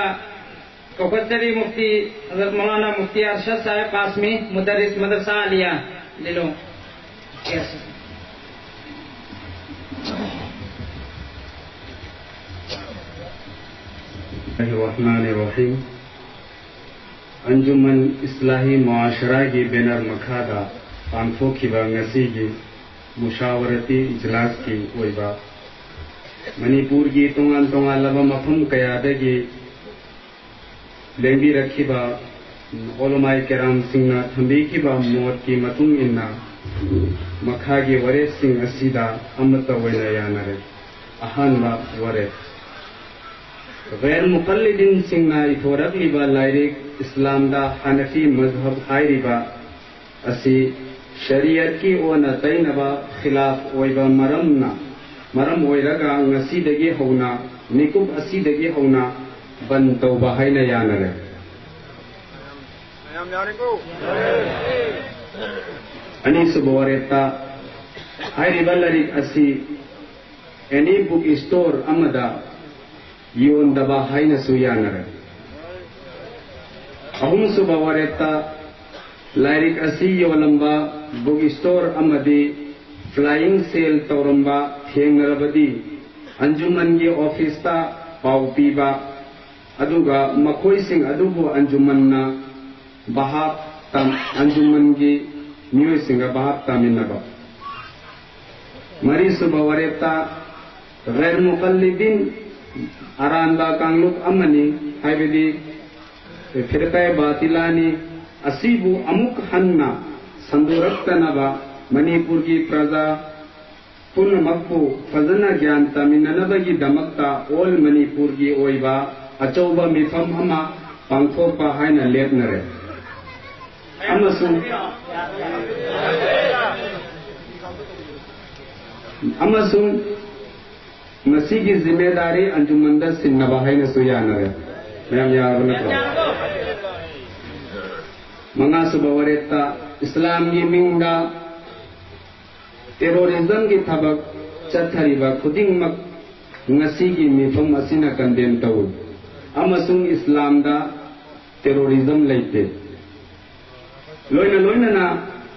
ꯀꯧꯈꯠꯆꯔꯤ ꯃꯨꯐꯇꯤ ꯍꯖꯔꯠ ꯃꯧꯂꯥꯅꯥ ꯃꯨꯐꯇꯤ ꯑꯔꯁꯗ ꯁꯥꯍꯦꯕ ꯀꯥꯁꯃꯤ, ꯃꯨꯗꯔꯔꯤꯁ ꯃꯗꯔꯁꯥ ꯑꯂꯤꯌꯥ ꯂꯤꯂꯣꯡ꯫ ꯔꯍꯃꯥꯟ ꯔꯍꯤꯝ꯫ ꯑꯟꯖꯨꯃꯟ ꯏꯁꯂꯥꯍꯤ ꯃꯨꯑꯥꯁꯔꯥꯒꯤ ꯕꯦꯅꯔ ꯃꯈꯥꯗ ꯄꯥꯡꯊꯣꯛꯈꯤꯕ ꯉꯁꯤꯒꯤ ꯃꯨꯁꯥꯋꯔꯇꯤ ꯏꯖꯂꯥꯁꯀꯤ ꯑꯣꯏꯕ ꯃꯅꯤꯄꯨꯔꯒꯤ ꯇꯣꯉꯥꯟ ꯇꯣꯉꯥꯟꯂꯕ ꯃꯐꯝ ꯀꯌꯥꯗꯒꯤ ꯂꯦꯡꯕꯤꯔꯛꯈꯤꯕ ꯑꯣꯂꯃꯥꯏ ꯀꯦꯔꯥꯝꯁꯤꯡꯅ ꯊꯝꯕꯤꯈꯤꯕ ꯃꯣꯠꯀꯤ ꯃꯇꯨꯡ ꯏꯟꯅ ꯃꯈꯥꯒꯤ ꯋꯥꯔꯦꯞꯁꯤꯡ ꯑꯁꯤꯗ ꯑꯃꯠꯇ ꯑꯣꯏꯅ ꯌꯥꯅꯔꯦ꯫ ꯑꯍꯥꯟꯕ ꯋꯥꯔꯦꯞ: ꯒꯩꯔ ꯃꯨꯀꯜꯂꯤꯗꯤꯟꯁꯤꯡꯅ ꯏꯊꯣꯔꯛꯂꯤꯕ ꯂꯥꯏꯔꯤꯛ ꯏꯁꯂꯥꯝꯗ ꯍꯅꯐꯤ ꯃꯖꯍꯕ ꯍꯥꯏꯔꯤꯕ ꯑꯁꯤ ꯁꯔꯤꯌꯠꯀꯤ ꯑꯣꯟꯅ ꯇꯩꯅꯕ ꯈꯤꯂꯥꯐ ꯑꯣꯏꯕ ꯃꯔꯝꯅ, ꯃꯔꯝ ꯑꯣꯏꯔꯒ ꯉꯁꯤꯗꯒꯤ ꯍꯧꯅ, ꯃꯤꯀꯨꯞ ꯑꯁꯤꯗꯒꯤ ꯍꯧꯅ ꯕꯟ ꯇꯧꯕ ꯍꯥꯏꯅ ꯌꯥꯅꯔꯦ꯫ ꯑꯅꯤꯁꯨꯕ ꯋꯥꯔꯦꯞꯇ, ꯍꯥꯏꯔꯤꯕ ꯂꯥꯏꯔꯤꯛ ꯑꯁꯤ ꯑꯦꯅꯤ ꯕꯨꯛ ꯁ꯭ꯇꯣꯔ ꯑꯃꯗ ꯌꯣꯟꯗꯕ ꯍꯥꯏꯅꯁꯨ ꯌꯥꯅꯔꯦ꯫ ꯑꯍꯨꯝꯁꯨꯕ ꯋꯥꯔꯦꯞꯇ, ꯂꯥꯏꯔꯤꯛ ꯑꯁꯤ ꯌꯣꯜꯂꯝꯕ ꯕꯨꯛ ꯁ꯭ꯇꯣꯔ ꯑꯃꯗꯤ ꯐ꯭ꯂꯥꯏꯌꯤꯡ ꯁꯦꯜ ꯇꯧꯔꯝꯕ ꯊꯦꯡꯅꯔꯕꯗꯤ ꯑꯟꯖꯨꯃꯟꯒꯤ ꯑꯣꯐꯤꯁꯇ ꯄꯥꯎ ꯄꯤꯕ, ꯑꯗꯨꯒ ꯃꯈꯣꯏꯁꯤꯡ ꯑꯗꯨꯕꯨ ꯑꯟꯖꯨꯃꯟꯅ ꯚꯥꯞ ꯇꯥꯝ-, ꯑꯟꯖꯨꯃꯟꯒꯤ ꯃꯤꯑꯣꯏꯁꯤꯡꯒ ꯚꯥꯞ ꯇꯥꯃꯤꯟꯅꯕ꯫ ꯃꯔꯤꯁꯨꯕ ꯋꯥꯔꯦꯞꯇ, ꯒꯩꯔ ꯃꯨꯀꯜꯂꯤꯗꯤꯟ ꯑꯔꯥꯟꯕ ꯀꯥꯡꯂꯨꯞ ꯑꯃꯅꯤ, ꯍꯥꯏꯕꯗꯤ ꯐꯤꯔꯀꯥꯏ ꯕꯥꯇꯤꯂꯥꯅꯤ, ꯑꯁꯤꯕꯨ ꯑꯃꯨꯛ ꯍꯟꯅ ꯁꯟꯗꯣꯔꯛꯇꯅꯕ ꯃꯅꯤꯄꯨꯔꯒꯤ ꯄ꯭ꯔꯖꯥ ꯄꯨꯝꯅꯃꯛꯄꯨ ꯐꯖꯅ ꯒ꯭ꯌꯥꯟ ꯇꯥꯃꯤꯟꯅꯅꯕꯒꯤꯗꯃꯛꯇ ꯑꯣꯜ ꯃꯅꯤꯄꯨꯔꯒꯤ ꯑꯣꯏꯕ ꯑꯆꯧꯕ ꯃꯤꯐꯝ ꯑꯃ ꯄꯥꯡꯊꯣꯛꯄ ꯍꯥꯏꯅ ꯂꯦꯞꯅꯔꯦ꯫ ꯑꯃꯁꯨꯡ ꯑꯃꯁꯨꯡ ꯃꯁꯤꯒꯤ ꯖꯤꯝꯃꯦꯗꯥꯔꯤ ꯑꯟꯖꯨꯃꯟꯗ ꯁꯤꯟꯅꯕ ꯍꯥꯏꯅꯁꯨ ꯌꯥꯅꯔꯦ꯫ ꯃꯌꯥꯝ ꯌꯥꯔꯕ ꯅꯠꯇ꯭ꯔꯣ? ꯃꯉꯥꯁꯨꯕ ꯋꯥꯔꯦꯞꯇ, ꯏꯁꯂꯥꯝꯒꯤ ꯃꯤꯡꯗ ꯇꯦꯔꯣꯔꯤꯖꯝꯒꯤ ꯊꯕꯛ ꯆꯠꯊꯔꯤꯕ ꯈꯨꯗꯤꯡꯃꯛ ꯉꯁꯤꯒꯤ ꯃꯤꯐꯝ ꯑꯁꯤꯅ ꯀꯟꯗꯦꯝ ꯇꯧꯏ, ꯑꯃꯁꯨꯡ ꯏꯁꯂꯥꯝꯗ ꯇꯦꯔꯣꯔꯤꯖꯝ ꯂꯩꯇꯦ꯫ ꯂꯣꯏꯅ ꯂꯣꯏꯅꯅ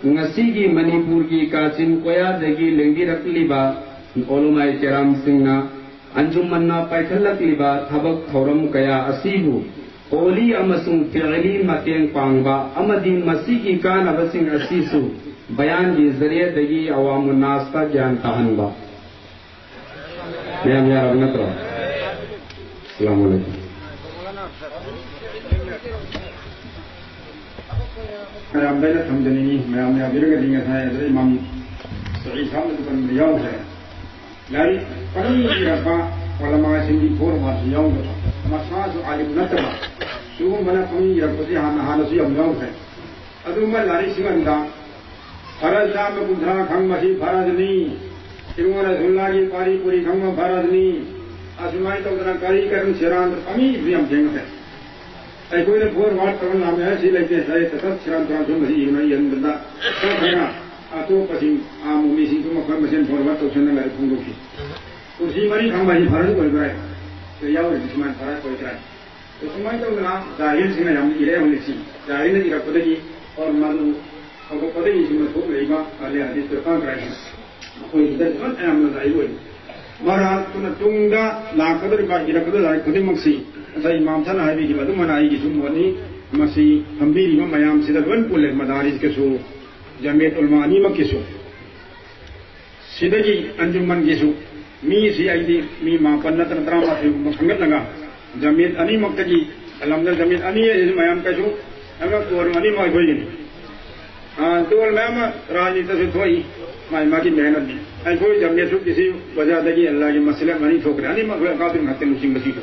ꯉꯁꯤꯒꯤ ꯃꯅꯤꯄꯨꯔꯒꯤ ꯀꯥꯆꯤꯟ ꯀꯣꯌꯥꯗꯒꯤ ꯂꯦꯡꯕꯤꯔꯛꯂꯤꯕ ꯎꯂꯃꯥꯏ ꯀꯦꯔꯥꯝꯁꯤꯡꯅ ꯑꯟꯖꯨꯃꯟꯅ ꯄꯥꯏꯈꯠꯂꯛꯂꯤꯕ ꯊꯕꯛ ꯊꯧꯔꯝ ꯀꯌꯥ ꯑꯁꯤꯕꯨ ꯀꯣꯂꯤ ꯑꯃꯁꯨꯡ ꯐꯤꯑꯂꯤ ꯃꯇꯦꯡ ꯄꯥꯡꯕ ꯑꯃꯗꯤ ꯃꯁꯤꯒꯤ ꯀꯥꯟꯅꯕꯁꯤꯡ ꯑꯁꯤꯁꯨ ꯕꯌꯥꯟꯒꯤ ꯖꯔꯤꯌꯥꯗꯒꯤ ꯑꯋꯥꯃꯨꯟꯅꯥꯁꯇ ꯒ꯭ꯌꯥꯟ ꯇꯥꯍꯟꯕ꯫ ꯃꯌꯥꯝ ꯌꯥꯔꯕ ꯅꯠꯇ꯭ꯔꯣ? ꯑꯁꯂꯥꯃꯨ ꯑꯂꯥꯏꯀꯨꯝ꯫ ꯃꯌꯥꯝꯗ ꯑꯩꯅ ꯊꯝꯖꯅꯤꯡꯉꯤ, ꯃꯌꯥꯝ ꯌꯥꯕꯤꯔꯒꯗꯤ ꯉꯁꯥꯏ ꯑꯗꯨꯗ ꯏꯃꯥꯝ ꯁꯍꯤ ꯁꯥꯍꯕꯅꯁꯨ ꯄꯟꯕꯗ ꯌꯥꯎꯈ꯭ꯔꯦ꯫ ꯂꯥꯏꯔꯤꯛ ꯄꯪꯏ ꯏꯔꯛꯄ ꯎꯂꯃꯥꯁꯤꯡꯒꯤ ꯐꯣꯔ ꯋꯥꯔꯗꯁꯨ ꯌꯥꯎꯗꯕ, ꯃꯁꯥꯁꯨ ꯑꯥꯂꯤꯝ ꯅꯠꯇꯕ, ꯁꯤꯒꯨꯝꯕꯅ ꯄꯪꯏ ꯏꯔꯛꯄꯁꯤ ꯍꯥꯟꯅ ꯍꯥꯟꯅꯁꯨ ꯌꯥꯝ ꯌꯥꯎꯈ꯭ꯔꯦ꯫ ꯑꯗꯨꯒꯨꯝꯕ ꯂꯥꯏꯔꯤꯛꯁꯤꯡ ꯑꯗꯨꯗ ꯐꯔꯖ ꯆꯥꯝꯃ ꯀꯨꯟꯊ꯭ꯔꯥ ꯈꯪꯕꯁꯤ ꯐꯔꯖꯅꯤ, ꯏꯕꯨꯡꯉꯣ ꯔꯁꯨꯜꯂꯥꯒꯤ ꯄꯥꯔꯤ ꯄꯨꯔꯤ ꯈꯪꯕ ꯐꯔꯖꯅꯤ, ꯑꯁꯨꯃꯥꯏꯅ ꯇꯧꯗꯅ ꯀꯔꯤ ꯀꯔꯝ ꯁꯦꯔꯥꯟ ꯄꯪꯏ ꯏꯕꯁꯨ ꯌꯥꯝ ꯊꯦꯡꯅꯈ꯭ꯔꯦ꯫ ꯑꯩꯈꯣꯏꯅ ꯐꯣꯔ ꯋꯥꯔꯗ ꯇꯧꯔ ꯂꯥꯛꯑꯦ ꯍꯥꯏꯁꯤ ꯂꯩꯇꯦ, ꯂꯩ ꯇꯠ ꯁꯦꯔꯥꯟ ꯇꯨꯔꯥꯟ ꯁꯨꯝꯕꯁꯤ ꯏꯕꯅ ꯏꯍꯟꯕꯗ ꯈꯔ ꯈꯔ ꯑꯇꯣꯞꯄꯁꯤꯡ, ꯑꯥ, ꯃꯣꯃꯤꯁꯤꯡꯁꯨ ꯃꯈꯣꯏ ꯃꯁꯦꯟ ꯐꯣꯔ ꯋꯥꯔꯗ ꯇꯧꯁꯟꯅ ꯂꯥꯏꯔꯤꯛ ꯐꯣꯡꯗꯣꯛꯈꯤ꯫ ꯀꯨꯔꯁꯤ ꯃꯔꯤ ꯐꯪꯕ ꯍꯥꯏꯁꯤ ꯐꯔꯖ ꯑꯣꯏꯕ꯭ꯔꯥ? ꯁꯤꯗ ꯌꯥꯎꯔꯤꯕ ꯁꯨꯃꯥꯏꯅ ꯐꯔꯖ ꯑꯣꯏꯗ꯭ꯔꯥ? ꯑꯗꯨ ꯁꯨꯃꯥꯏꯅ ꯇꯧꯗꯅ ꯖꯥꯍꯤꯜꯁꯤꯡꯅ ꯌꯥꯝ ꯏꯔꯦ ꯍꯧꯖꯤꯛꯁꯤ꯫ ꯖꯥꯍꯤꯜꯅ ꯏꯔꯛꯄꯗꯒꯤ ꯑꯣꯔ ꯃꯗꯨ ꯍꯧꯔꯛꯄꯗꯒꯤ ꯁꯤꯒꯨꯝꯕ ꯊꯣꯛꯂꯛꯏꯕ ꯑꯍꯂꯦ ꯍꯗꯤꯁ ꯐꯤꯔꯀꯥ ꯀꯔꯥꯏꯁꯤꯡ ꯃꯈꯣꯏꯁꯤꯗ ꯂꯣꯏ ꯑꯌꯥꯝꯕꯅ ꯖꯥꯍꯤꯜ ꯑꯣꯏ꯫ ꯃꯔꯥꯜ ꯇꯨꯅ ꯇꯨꯡꯗ ꯂꯥꯛꯀꯗꯧꯔꯤꯕ ꯏꯔꯛꯀꯗꯧꯔꯤꯕ ꯂꯥꯏꯔꯤꯛ ꯈꯨꯗꯤꯡꯃꯛꯁꯤ ꯉꯁꯥꯏ ꯏꯃꯥꯝ ꯁꯥꯍꯅ ꯍꯥꯏꯕꯤꯈꯤꯕ ꯑꯗꯨꯃꯥꯏꯅ ꯑꯩꯒꯤꯁꯨ ꯃꯣꯠꯅꯤ꯫ ꯃꯁꯤ ꯐꯝꯕꯤꯔꯤꯕ ꯃꯌꯥꯝꯁꯤꯗ ꯂꯣꯏ ꯄꯨꯜꯂꯦ, ꯃꯗꯥꯔꯤꯁꯀꯤꯁꯨ, ꯖꯃꯤꯌꯠ ꯎꯂꯃꯥ ꯑꯅꯤꯃꯛꯀꯤꯁꯨ꯫ ꯁꯤꯗꯒꯤ ꯑꯟꯖꯨꯃꯟꯒꯤꯁꯨ ꯃꯤꯁꯤ ꯑꯩꯗꯤ ꯃꯤ ꯃꯥꯄꯟ ꯅꯠꯇ꯭ꯔꯒ ꯇꯔꯥꯃꯥꯊꯣꯏꯒꯨꯝꯕ ꯈꯟꯒꯠꯂꯒ ꯖꯃꯤꯌꯠ ꯑꯅꯤꯃꯛꯇꯒꯤ, ꯑꯂꯝꯗ ꯖꯃꯤꯌꯠ ꯑꯅꯤ ꯍꯥꯏꯁꯤ ꯃꯌꯥꯝ ꯀꯩꯁꯨ ꯌꯥꯝꯅ ꯇꯣꯜ ꯑꯅꯤꯃꯛ ꯑꯩꯈꯣꯏꯒꯤꯅꯤ꯫ ꯑꯥ, ꯇꯣꯜ ꯃꯌꯥꯝ ꯑꯃ ꯔꯥꯖꯅꯤꯇꯤꯗꯁꯨ ꯊꯣꯛꯏ, ꯃꯥꯒꯤ ꯃꯥꯒꯤ ꯃꯦꯍꯅꯠꯅꯤ꯫ ꯑꯩꯈꯣꯏ ꯖꯃꯤꯌꯠꯁꯨ ꯀꯤꯁꯤ ꯕꯖꯥꯔꯗꯒꯤ ꯑꯜꯂꯥꯒꯤ ꯃꯁꯂꯛ ꯑꯅꯤ ꯊꯣꯛꯈ꯭ꯔꯦ꯫ ꯑꯅꯤꯃꯛ ꯑꯩꯈꯣꯏ ꯑꯀꯥꯕꯤꯔ ꯉꯥꯛꯇꯅꯤ ꯂꯨꯆꯤꯡꯕꯁꯤꯡꯗꯣ꯫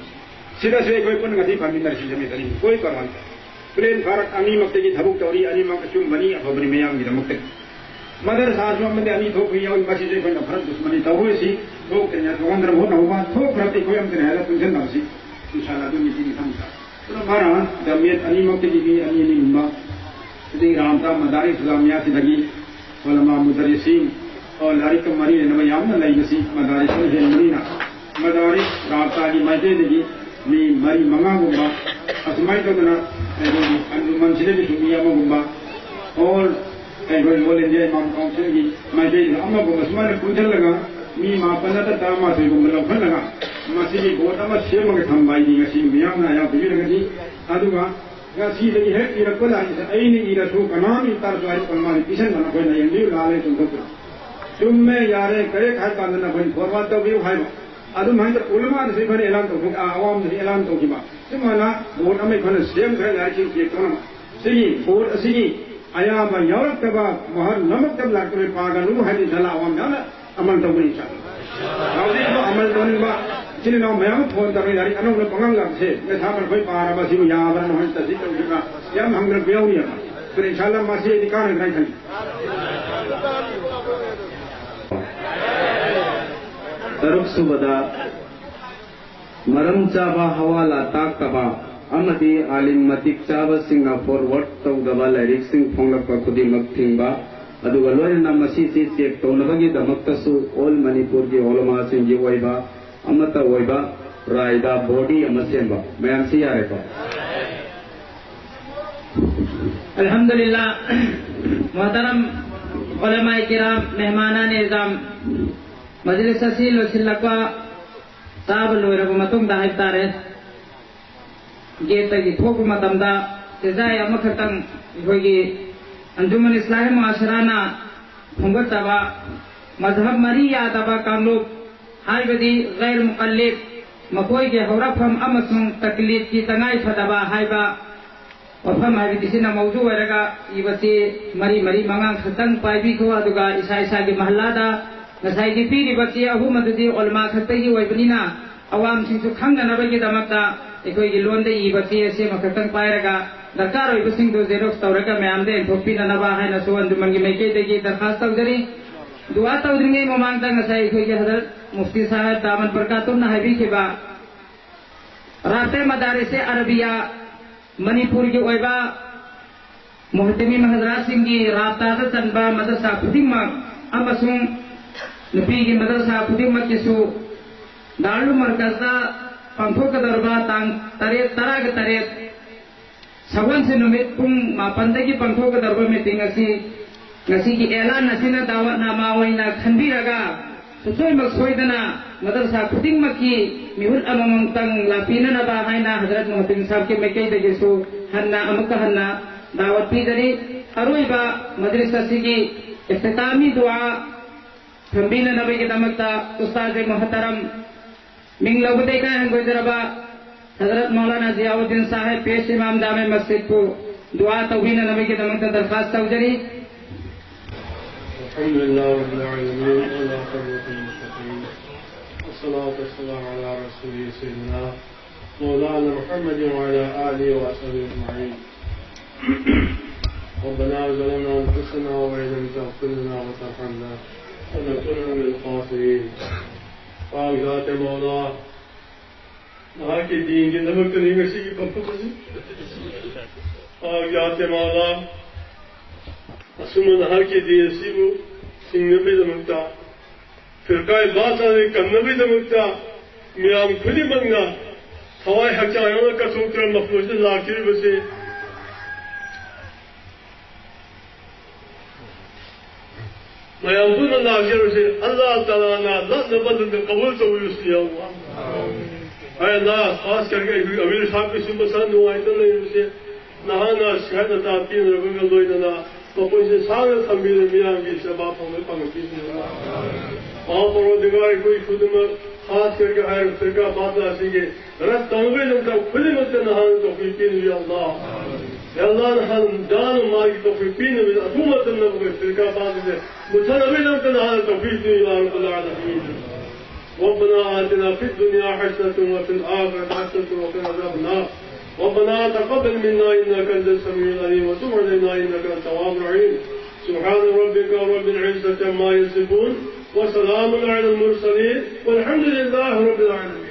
ꯁꯤꯗꯁꯨ ꯑꯩꯈꯣꯏ ꯄꯨꯟꯅ ꯉꯁꯤ ꯐꯝꯃꯤꯟꯅꯔꯤꯁꯤ ꯖꯃꯤꯌꯠ ꯑꯅꯤ꯫ ꯀꯣꯏ ꯄꯔꯋꯥꯟ ꯇꯥ꯫ ꯄ꯭ꯂꯦꯟ ꯐꯥꯔꯛ ꯑꯅꯤꯃꯛꯇꯒꯤ ꯊꯕꯛ ꯇꯧꯔꯤ, ꯑꯅꯤꯃꯛ ꯑꯆꯨꯝꯕꯅꯤ, ꯑꯐꯕꯅꯤ ꯃꯌꯥꯝꯒꯤꯗꯃꯛꯇ꯫ ꯃꯗꯔꯁꯥꯁꯨ ꯑꯃꯗꯤ ꯑꯅꯤ ꯊꯣꯛꯄ ꯌꯥꯎꯏ, ꯃꯁꯤꯁꯨ ꯑꯩꯈꯣꯏꯅ ꯐꯔꯛ ꯗꯨꯁꯃꯅꯤ ꯇꯧꯔꯣꯏꯁꯤ꯫ ꯊꯣꯛꯇ꯭ꯔꯤꯉꯩ ꯊꯣꯛꯍꯟꯗꯅꯕ ꯍꯣꯠꯅꯍꯧꯕ, ꯊꯣꯛꯈ꯭ꯔꯕꯗꯤ ꯑꯩꯈꯣꯏ ꯑꯃꯠꯇꯅꯤ ꯍꯥꯏꯔ ꯄꯨꯟꯁꯤꯟꯅꯕꯁꯤ꯫ ꯏꯟꯁꯥ ꯑꯜꯂꯥ ꯑꯗꯨꯝ ꯃꯤꯇꯤꯡ ꯃꯊꯪ ꯃꯊꯪ꯫ ꯑꯗꯨꯅ ꯃꯥꯅ ꯖꯃꯤꯌꯠ ꯑꯅꯤꯃꯛꯇꯒꯤ ꯃꯤ ꯑꯅꯤ ꯑꯅꯤꯒꯨꯝꯕ, ꯑꯗꯒꯤ ꯔꯥꯝꯇꯥ ꯃꯗꯥꯔꯤꯁ ꯏꯁꯂꯥꯃꯤꯌꯥꯁꯤꯗꯒꯤ ꯎꯂꯃꯥ ꯃꯨꯗꯔꯤꯁꯤꯟ, ꯑꯣ, ꯂꯥꯏꯔꯤꯛꯀ ꯃꯔꯤ ꯂꯩꯅꯕ ꯌꯥꯝꯅ ꯂꯩꯕꯁꯤ ꯃꯗꯥꯔꯤꯁꯅ ꯍꯦꯟꯕꯅꯤꯅ, ꯃꯗꯥꯔꯤꯁ ꯔꯥꯕꯇꯥꯒꯤ ꯃꯥꯏꯀꯩꯗꯒꯤ ꯃꯤ ꯃꯔꯤ ꯃꯉꯥꯒꯨꯝꯕ, ꯑꯁꯨꯃꯥꯏꯅ ꯇꯧꯗꯅ ꯑꯩꯈꯣꯏꯒꯤ ꯑꯟꯖꯨꯃꯟꯁꯤꯗꯒꯤꯁꯨ ꯃꯤ ꯑꯃꯒꯨꯝꯕ, ꯑꯣꯜ ꯑꯩꯈꯣꯏ ꯑꯣꯜ ꯏꯟꯗꯤꯌꯥ ꯏꯃꯥꯝ ꯀꯥꯎꯟꯁꯤꯜꯒꯤ ꯃꯥꯏꯀꯩꯗꯒꯤ ꯑꯃꯒꯨꯝꯕ, ꯁꯨꯃꯥꯏꯅ ꯄꯨꯟꯁꯤꯜꯂꯒ ꯃꯤ ꯃꯥꯄꯟ ꯅꯠꯇ꯭ꯔ ꯇꯔꯥꯃꯥꯊꯣꯏꯒꯨꯝꯕ ꯂꯧꯈꯠꯂꯒ ꯃꯁꯤꯒꯤ ꯕꯣꯔꯗ ꯑꯃ ꯁꯦꯝꯃꯒ ꯊꯝꯕ ꯍꯥꯏꯗꯤ ꯉꯁꯤ ꯃꯤꯌꯥꯝꯅ ꯑꯌꯥꯕ ꯄꯤꯕꯤꯔꯒꯗꯤ, ꯑꯗꯨꯒ ꯉꯁꯤꯗꯒꯤ ꯍꯦꯛ ꯏꯔꯛꯄ ꯂꯥꯏꯔꯤꯛꯁꯦ ꯑꯩꯅ ꯏꯔꯁꯨ ꯀꯅꯥꯝ ꯏ ꯇꯥꯔꯁꯨ ꯍꯥꯏꯔꯤꯕ ꯄ꯭ꯔꯃꯥꯟ ꯄꯤꯁꯟꯕ ꯅꯈꯣꯏꯅ ꯌꯦꯡꯕꯤꯌꯨ, ꯂꯥꯜꯂꯦ ꯆꯨꯝꯊꯣꯛꯄꯤꯌꯨ꯫ ꯆꯨꯝꯃꯦ, ꯌꯥꯔꯦ, ꯀꯔꯦꯛ ꯍꯥꯏꯕ ꯀꯥꯟꯗ ꯅꯈꯣꯏꯅ ꯐꯣꯔꯋꯥꯔꯗ ꯇꯧꯕꯤꯌꯨ ꯍꯥꯏꯕ꯫ ꯑꯗꯨꯃꯥꯏꯅ ꯎꯂꯃꯥꯗꯁꯨ ꯑꯩꯈꯣꯏꯅ ꯑꯦꯂꯥꯟ ꯇꯧꯊꯣꯛ-, ꯑ, ꯑꯋꯥꯝꯗꯁꯨ ꯑꯦꯂꯥꯟ ꯇꯧꯈꯤꯕ꯫ ꯁꯨꯃꯥꯏꯅ ꯕꯣꯔꯗ ꯑꯃ ꯑꯩꯈꯣꯏꯅ ꯁꯦꯝꯈ꯭ꯔꯦ ꯂꯥꯏꯔꯤꯛꯁꯤꯡ ꯆꯦꯛ ꯇꯧꯅꯕ꯫ ꯁꯤꯒꯤ ꯕꯣꯔꯗ ꯑꯁꯤꯒꯤ ꯑꯌꯥꯝꯕ ꯌꯥꯎꯔꯛꯇꯕ, ꯃꯍꯔ ꯅꯝꯃꯛꯇꯕ ꯂꯥꯛꯇꯕ ꯄꯥꯒꯅꯨ ꯍꯥꯏꯗꯤ ꯏꯟꯁꯥ ꯑꯜꯂꯥ ꯑꯋꯥꯝ ꯌꯥꯝꯅ ꯑꯃꯜ ꯇꯧꯒꯅꯤ ꯏꯟꯁꯥ ꯑꯜꯂꯥ꯫ ꯍꯧꯖꯤꯛ ꯑꯃꯨꯛ ꯑꯃꯜ ꯇꯧꯅꯤꯡꯕ ꯏꯆꯤꯜ ꯏꯅꯥꯎ ꯃꯌꯥꯝ ꯑꯃ ꯐꯣꯟ ꯇꯧꯔꯒ ꯂꯥꯏꯔꯤꯛ ꯑꯅꯧꯕ ꯄꯪꯉꯥꯡ ꯂꯥꯛꯄꯁꯦ, ꯃꯦꯊꯥ ꯃꯈꯣꯏ ꯄꯥꯔꯕ ꯁꯤꯕꯨ ꯌꯥꯕ꯭ꯔꯥ ꯅꯈꯣꯏ ꯇꯁꯤ ꯇꯧꯈꯤꯕ꯭ꯔꯥ ꯌꯥꯝ ꯍꯪꯅꯔꯛꯄ ꯌꯥꯎꯔꯤꯑꯕ꯫ ꯑꯗꯨꯅ ꯏꯟꯁꯥ ꯑꯜꯂꯥ ꯃꯁꯤ ꯑꯩꯗꯤ ꯀꯥꯟꯅꯒꯗ꯭ꯔꯥ ꯍꯥꯏꯅ ꯈꯜꯂꯤ꯫ ꯇꯔꯨꯛ ꯁꯨꯕꯗ, ꯃꯔꯝ ꯆꯥꯕ ꯍꯋꯥꯂꯥ ꯇꯥꯛꯇꯕ ꯑꯃꯗꯤ ꯑꯥꯂꯤꯝ ꯃꯇꯤꯛ ꯆꯥꯕꯁꯤꯡꯅ ꯐꯣꯔꯋꯥꯔꯗ ꯇꯧꯗꯕ ꯂꯥꯏꯔꯤꯛꯁꯤꯡ ꯐꯣꯡꯂꯛꯄ ꯈꯨꯗꯤꯡꯃꯛ ꯊꯤꯡꯕ, ꯑꯗꯨꯒ ꯂꯣꯏꯅꯅ ꯃꯁꯤꯁꯤ ꯆꯦꯛ ꯇꯧꯅꯕꯒꯤꯗꯃꯛꯇꯁꯨ ꯑꯣꯜ ꯃꯅꯤꯄꯨꯔꯒꯤ ꯑꯣꯂꯃꯥꯁꯤꯡꯒꯤ ꯑꯣꯏꯕ ꯑꯃꯠꯇ ꯑꯣꯏꯕ ꯔꯥꯏꯗ ꯕꯣꯗꯤ ꯑꯃ ꯁꯦꯝꯕ꯫ ꯃꯌꯥꯝꯁꯤ ꯌꯥꯔꯦꯀꯣ? ꯑꯜꯍꯝꯗꯨꯂꯤꯜꯂꯥ, ꯃꯣꯍꯇꯔꯝ ꯎꯂꯃꯥꯏ ꯀꯤꯔꯥꯝ, ꯃꯦꯍꯃꯥꯅꯥꯅꯦ ꯏꯖꯥꯝ, ꯃꯖꯂꯤꯁ ꯑꯁꯤ ꯂꯣꯏꯁꯤꯜꯂꯛꯄ, ꯆꯥꯕ ꯂꯣꯏꯔꯕ ꯃꯇꯨꯡꯗ ꯍꯥꯏꯕ ꯇꯥꯔꯦ, ꯒꯦꯠꯇꯒꯤ ꯊꯣꯛꯄ ꯃꯇꯝꯗ ꯆꯦꯖꯥꯏ ꯑꯃꯈꯛꯇꯪ ꯑꯩꯈꯣꯏꯒꯤ ꯑꯟꯖꯨꯃꯟ ꯏꯁꯂꯥꯍꯤ ꯃꯨꯑꯥꯁꯤꯔꯥꯅ ꯈꯣꯝꯒꯠꯆꯕ ꯃꯖꯍꯕ ꯃꯔꯤ ꯌꯥꯗꯕ ꯀꯥꯡꯂꯨꯞ, ꯍꯥꯏꯕꯗꯤ ꯒꯩꯔ ꯃꯨꯀꯜꯂꯤꯗ, ꯃꯈꯣꯏꯒꯤ ꯍꯧꯔꯛꯐꯝ ꯑꯃꯁꯨꯡ ꯇꯛꯂꯤꯗꯀꯤ ꯇꯉꯥꯏ ꯐꯗꯕ ꯍꯥꯏꯕ ꯋꯥꯐꯝ ꯍꯥꯏꯕꯗꯤ ꯁꯤꯅ ꯃꯧꯖꯨ ꯑꯣꯏꯔꯒ ꯏꯕꯁꯤ ꯃꯔꯤ ꯃꯔꯤ ꯃꯉꯥ ꯈꯛꯇꯪ ꯄꯥꯏꯕꯤꯈꯣ, ꯑꯗꯨꯒ ꯏꯁꯥ ꯏꯁꯥꯒꯤ ꯃꯍꯜꯂꯥꯗ ꯉꯁꯥꯏꯒꯤ ꯄꯤꯔꯤꯕ ꯆꯦ ꯑꯍꯨꯝ ꯑꯗꯨꯗꯤ ꯑꯣꯜꯃꯥ ꯈꯛꯇꯒꯤ ꯑꯣꯏꯕꯅꯤꯅ, ꯑꯋꯥꯡꯁꯤꯡꯁꯨ ꯈꯪꯅꯅꯕꯒꯤꯗꯃꯛꯇ ꯑꯩꯈꯣꯏꯒꯤ ꯂꯣꯟꯗ ꯏꯕ ꯆꯦ ꯑꯁꯤ ꯑꯃꯈꯛꯇꯪ ꯄꯥꯏꯔꯒ, ꯗꯔꯀꯥꯔ ꯑꯣꯏꯕꯁꯤꯡꯗꯨ ꯖꯦꯔꯣꯛꯁ ꯇꯧꯔꯒ ꯃꯌꯥꯝꯗ ꯌꯦꯟꯊꯣꯛꯄꯤꯅꯅꯕ ꯍꯥꯏꯅꯁꯨ ꯑꯟꯖꯨꯃꯟꯒꯤ ꯃꯥꯏꯀꯩꯗꯒꯤ ꯗꯔꯈꯥꯁ ꯇꯧꯖꯔꯤ꯫ ꯗꯨꯋꯥ ꯇꯧꯗ꯭ꯔꯤꯉꯩ ꯃꯃꯥꯡꯗ ꯉꯁꯥꯏ ꯑꯩꯈꯣꯏꯒꯤ ꯍꯖꯔꯠ ꯃꯨꯐꯇꯤ ꯁꯥꯍꯦꯕ ꯗꯥꯃꯟ ꯕꯔꯀꯥꯇꯨꯝꯅ ꯍꯥꯏꯕꯤꯈꯤꯕ, ꯔꯥꯕꯇꯦ ꯃꯗꯥꯔꯤꯁꯦ ꯑꯔꯕꯤꯌꯥ, ꯃꯅꯤꯄꯨꯔꯒꯤ ꯑꯣꯏꯕ ꯃꯨꯍꯇꯃꯤꯝ ꯍꯖꯔꯥꯠꯁꯤꯡꯒꯤ ꯔꯥꯕꯇꯥꯗ ꯆꯟꯕ ꯃꯗꯔꯁꯥ ꯈꯨꯗꯤꯡꯃꯛ ꯑꯃꯁꯨꯡ ꯅꯨꯄꯤꯒꯤ ꯃꯗꯔꯁꯥ ꯈꯨꯗꯤꯡꯃꯛꯀꯤꯁꯨ ꯗꯥꯔꯨꯜ ꯃꯔꯀꯖꯗ ꯄꯥꯡꯊꯣꯛꯀꯗꯧꯔꯤꯕ ꯇꯥꯡ ꯇꯔꯦꯠ, ꯇꯔꯥꯒ ꯇꯔꯦꯠ, ꯁꯒꯣꯜꯁꯦꯟ ꯅꯨꯃꯤꯠ ꯄꯨꯡ ꯃꯥꯄꯟꯗꯒꯤ ꯄꯥꯡꯊꯣꯛꯀꯗꯧꯔꯤꯕ ꯃꯤꯇꯤꯡ ꯑꯁꯤ ꯉꯁꯤꯒꯤ ꯑꯦꯂꯥꯟ ꯑꯁꯤꯅ ꯗꯥꯋꯠꯅꯥꯃꯥ ꯑꯣꯏꯅ ꯈꯟꯕꯤꯔꯒ, ꯁꯨꯡꯁꯣꯏꯃꯛ ꯁꯣꯏꯗꯅ ꯃꯗꯔꯁꯥ ꯈꯨꯗꯤꯡꯃꯛꯀꯤ ꯃꯤꯍꯨꯠ ꯑꯃꯃꯝꯇꯪ ꯂꯥꯛꯄꯤꯅꯅꯕ ꯍꯥꯏꯅ ꯍꯖꯔꯠ ꯃꯨꯍꯇꯤꯟ ꯁꯥꯍꯕꯀꯤ ꯃꯥꯏꯀꯩꯗꯒꯤꯁꯨ ꯍꯟꯅ ꯑꯃꯨꯛꯀ ꯍꯟꯅ ꯗꯥꯋꯠ ꯄꯤꯖꯔꯤ꯫ ꯑꯔꯣꯏꯕ ꯃꯗꯔꯁꯥ ꯑꯁꯤꯒꯤ ꯏꯐꯇꯤꯇꯥꯃꯤ ꯗꯨꯋꯥ ꯊꯝꯕꯤꯅꯅꯕꯒꯤꯗꯃꯛꯇ ꯎꯁꯇꯥꯖ ꯃꯨꯍꯇꯔꯝ, ꯃꯤꯡ ꯂꯧꯕꯗ ꯏꯀꯥꯏ ꯍꯪꯒꯣꯏꯖꯔꯕ ꯍꯖꯔꯠ ꯃꯧꯂꯥꯅꯥ ꯖꯤꯌꯥꯎꯗꯤꯟ ꯁꯥꯍꯦꯕ, ꯄꯦꯁ ꯏꯃꯥꯝ ꯖꯥꯃꯦ ꯃꯁꯖꯤꯗꯄꯨ ꯗꯨꯋꯥ ꯇꯧꯕꯤꯅꯅꯕꯒꯤꯗꯃꯛꯇ ꯗꯔꯈꯥꯁ ꯇꯧꯖꯔꯤ꯫ الحمد لله رب العالمين، والعاقبة للمتقين، والصلاة والسلام على رسوله سيدنا مولانا محمد وعلى آله وصحبه أجمعين. ربنا ظلمنا أنفسنا وإن لم تغفر لنا وترحمنا لنكونن من الخاسرين. ꯄꯥꯛ ꯖꯥꯠ ꯃꯧꯂꯥ, ꯅꯍꯥꯛꯀꯤ ꯗꯤꯟꯒꯤꯗꯃꯛꯇꯅꯤ ꯉꯁꯤꯒꯤ ꯐꯝꯐꯝ ꯑꯁꯤ꯫ ꯄꯥꯛ ꯖꯥꯠ ꯃꯧꯂꯥ, ꯑꯁꯨꯝꯅ ꯅꯍꯥꯛꯀꯤ ꯗꯤꯟ ꯑꯁꯤꯕꯨ ꯍꯤꯡꯅꯕꯒꯤꯗꯃꯛꯇ, ꯐꯤꯔꯀꯥꯏ ꯕꯥꯇꯤꯜ ꯀꯟꯅꯕꯒꯤꯗꯃꯛꯇ ꯃꯤꯌꯥꯝ ꯈꯨꯗꯤꯡꯃꯛꯅ ꯊꯋꯥꯏ ꯍꯛꯆꯥꯡ ꯌꯥꯎꯅ ꯀꯠꯊꯣꯛꯇꯨꯅ ꯃꯐꯝ ꯑꯁꯤꯗ ꯂꯥꯛꯆꯔꯤꯕꯁꯤ, ꯃꯌꯥꯝ ꯄꯨꯟꯅ ꯂꯥꯛꯆꯔꯤꯕꯁꯤ ꯑꯜꯂꯥꯍ ꯇꯥꯂꯥꯅ ꯂꯥꯠꯅꯕ ꯂꯝꯗ ꯀꯕꯨꯜ ꯇꯧꯕꯤꯔꯁꯤ, ꯌꯥ ꯑꯜꯂꯥꯍ꯫ ꯑꯩ ꯑꯜꯂꯥꯍ, ꯈꯥꯁ ꯀꯔꯀꯦ ꯑꯩꯈꯣꯏ ꯑꯃꯤꯔ ꯁꯥꯍꯕꯀꯤꯁꯨ ꯃꯁꯥ ꯅꯨꯡꯉꯥꯏꯇꯅ ꯂꯩꯔꯤꯕꯁꯦ, ꯅꯍꯥꯛꯅ ꯁꯤꯍꯥꯠ ꯑꯇꯥ ꯄꯤꯅꯔꯕꯒ ꯂꯣꯏꯅꯅ ꯃꯈꯣꯏꯁꯦ ꯁꯥꯡꯅ ꯊꯝꯕꯤꯔ ꯃꯤꯌꯥꯝꯒꯤ ꯁꯦꯕꯥ ꯐꯪꯕ ꯄꯥꯡꯒꯜ ꯄꯤꯕꯤꯌꯨ꯫ ꯃꯍꯥ ꯄꯔꯋꯔꯗꯤꯒꯥꯔ, ꯑꯩꯈꯣꯏ ꯈꯨꯗꯤꯡꯃꯛ, ꯈꯥꯁ ꯀꯔꯀꯦ ꯍꯥꯏꯔꯤꯕ ꯐꯤꯔꯀꯥ ꯕꯥꯇꯤꯜ ꯑꯁꯤꯒꯤ ꯔꯠ ꯇꯧꯕꯒꯤꯗꯃꯛꯇ ꯈꯨꯗꯤꯡꯃꯛꯇ ꯅꯍꯥꯛꯅ ꯇꯧꯕꯤꯕꯤꯌꯨ, ꯌꯥ ꯑꯜꯂꯥꯍ꯫ ꯌꯥ ꯑꯜꯂꯥꯍ, ꯅꯍꯥꯟ ꯗꯥꯅ ꯃꯥꯒꯤ ꯇꯧꯐꯤꯛ ꯄꯤꯅꯕ ꯑꯗꯨ ꯃꯇꯝꯗ ꯑꯩꯈꯣꯏ ꯐꯤꯔꯀꯥ ꯄꯥꯕꯁꯦ ꯃꯨꯊꯠꯅꯕꯒꯤꯗꯃꯛꯇ ꯅꯍꯥꯟ ꯇꯧꯐꯤꯛ ꯄꯤꯌꯨ ꯌꯥ ꯔꯕꯜ ꯂꯥꯂꯃꯤꯟ. ربنا آتنا في الدنيا حسنة وفي الآخرة حسنة وقنا عذاب النار. ربنا تقبل منا إنك أنت السميع العليم وتب علينا إنك أنت التواب الرحيم. سبحان ربك رب العزة عما يصفون وسلام على المرسلين والحمد لله رب العالمين.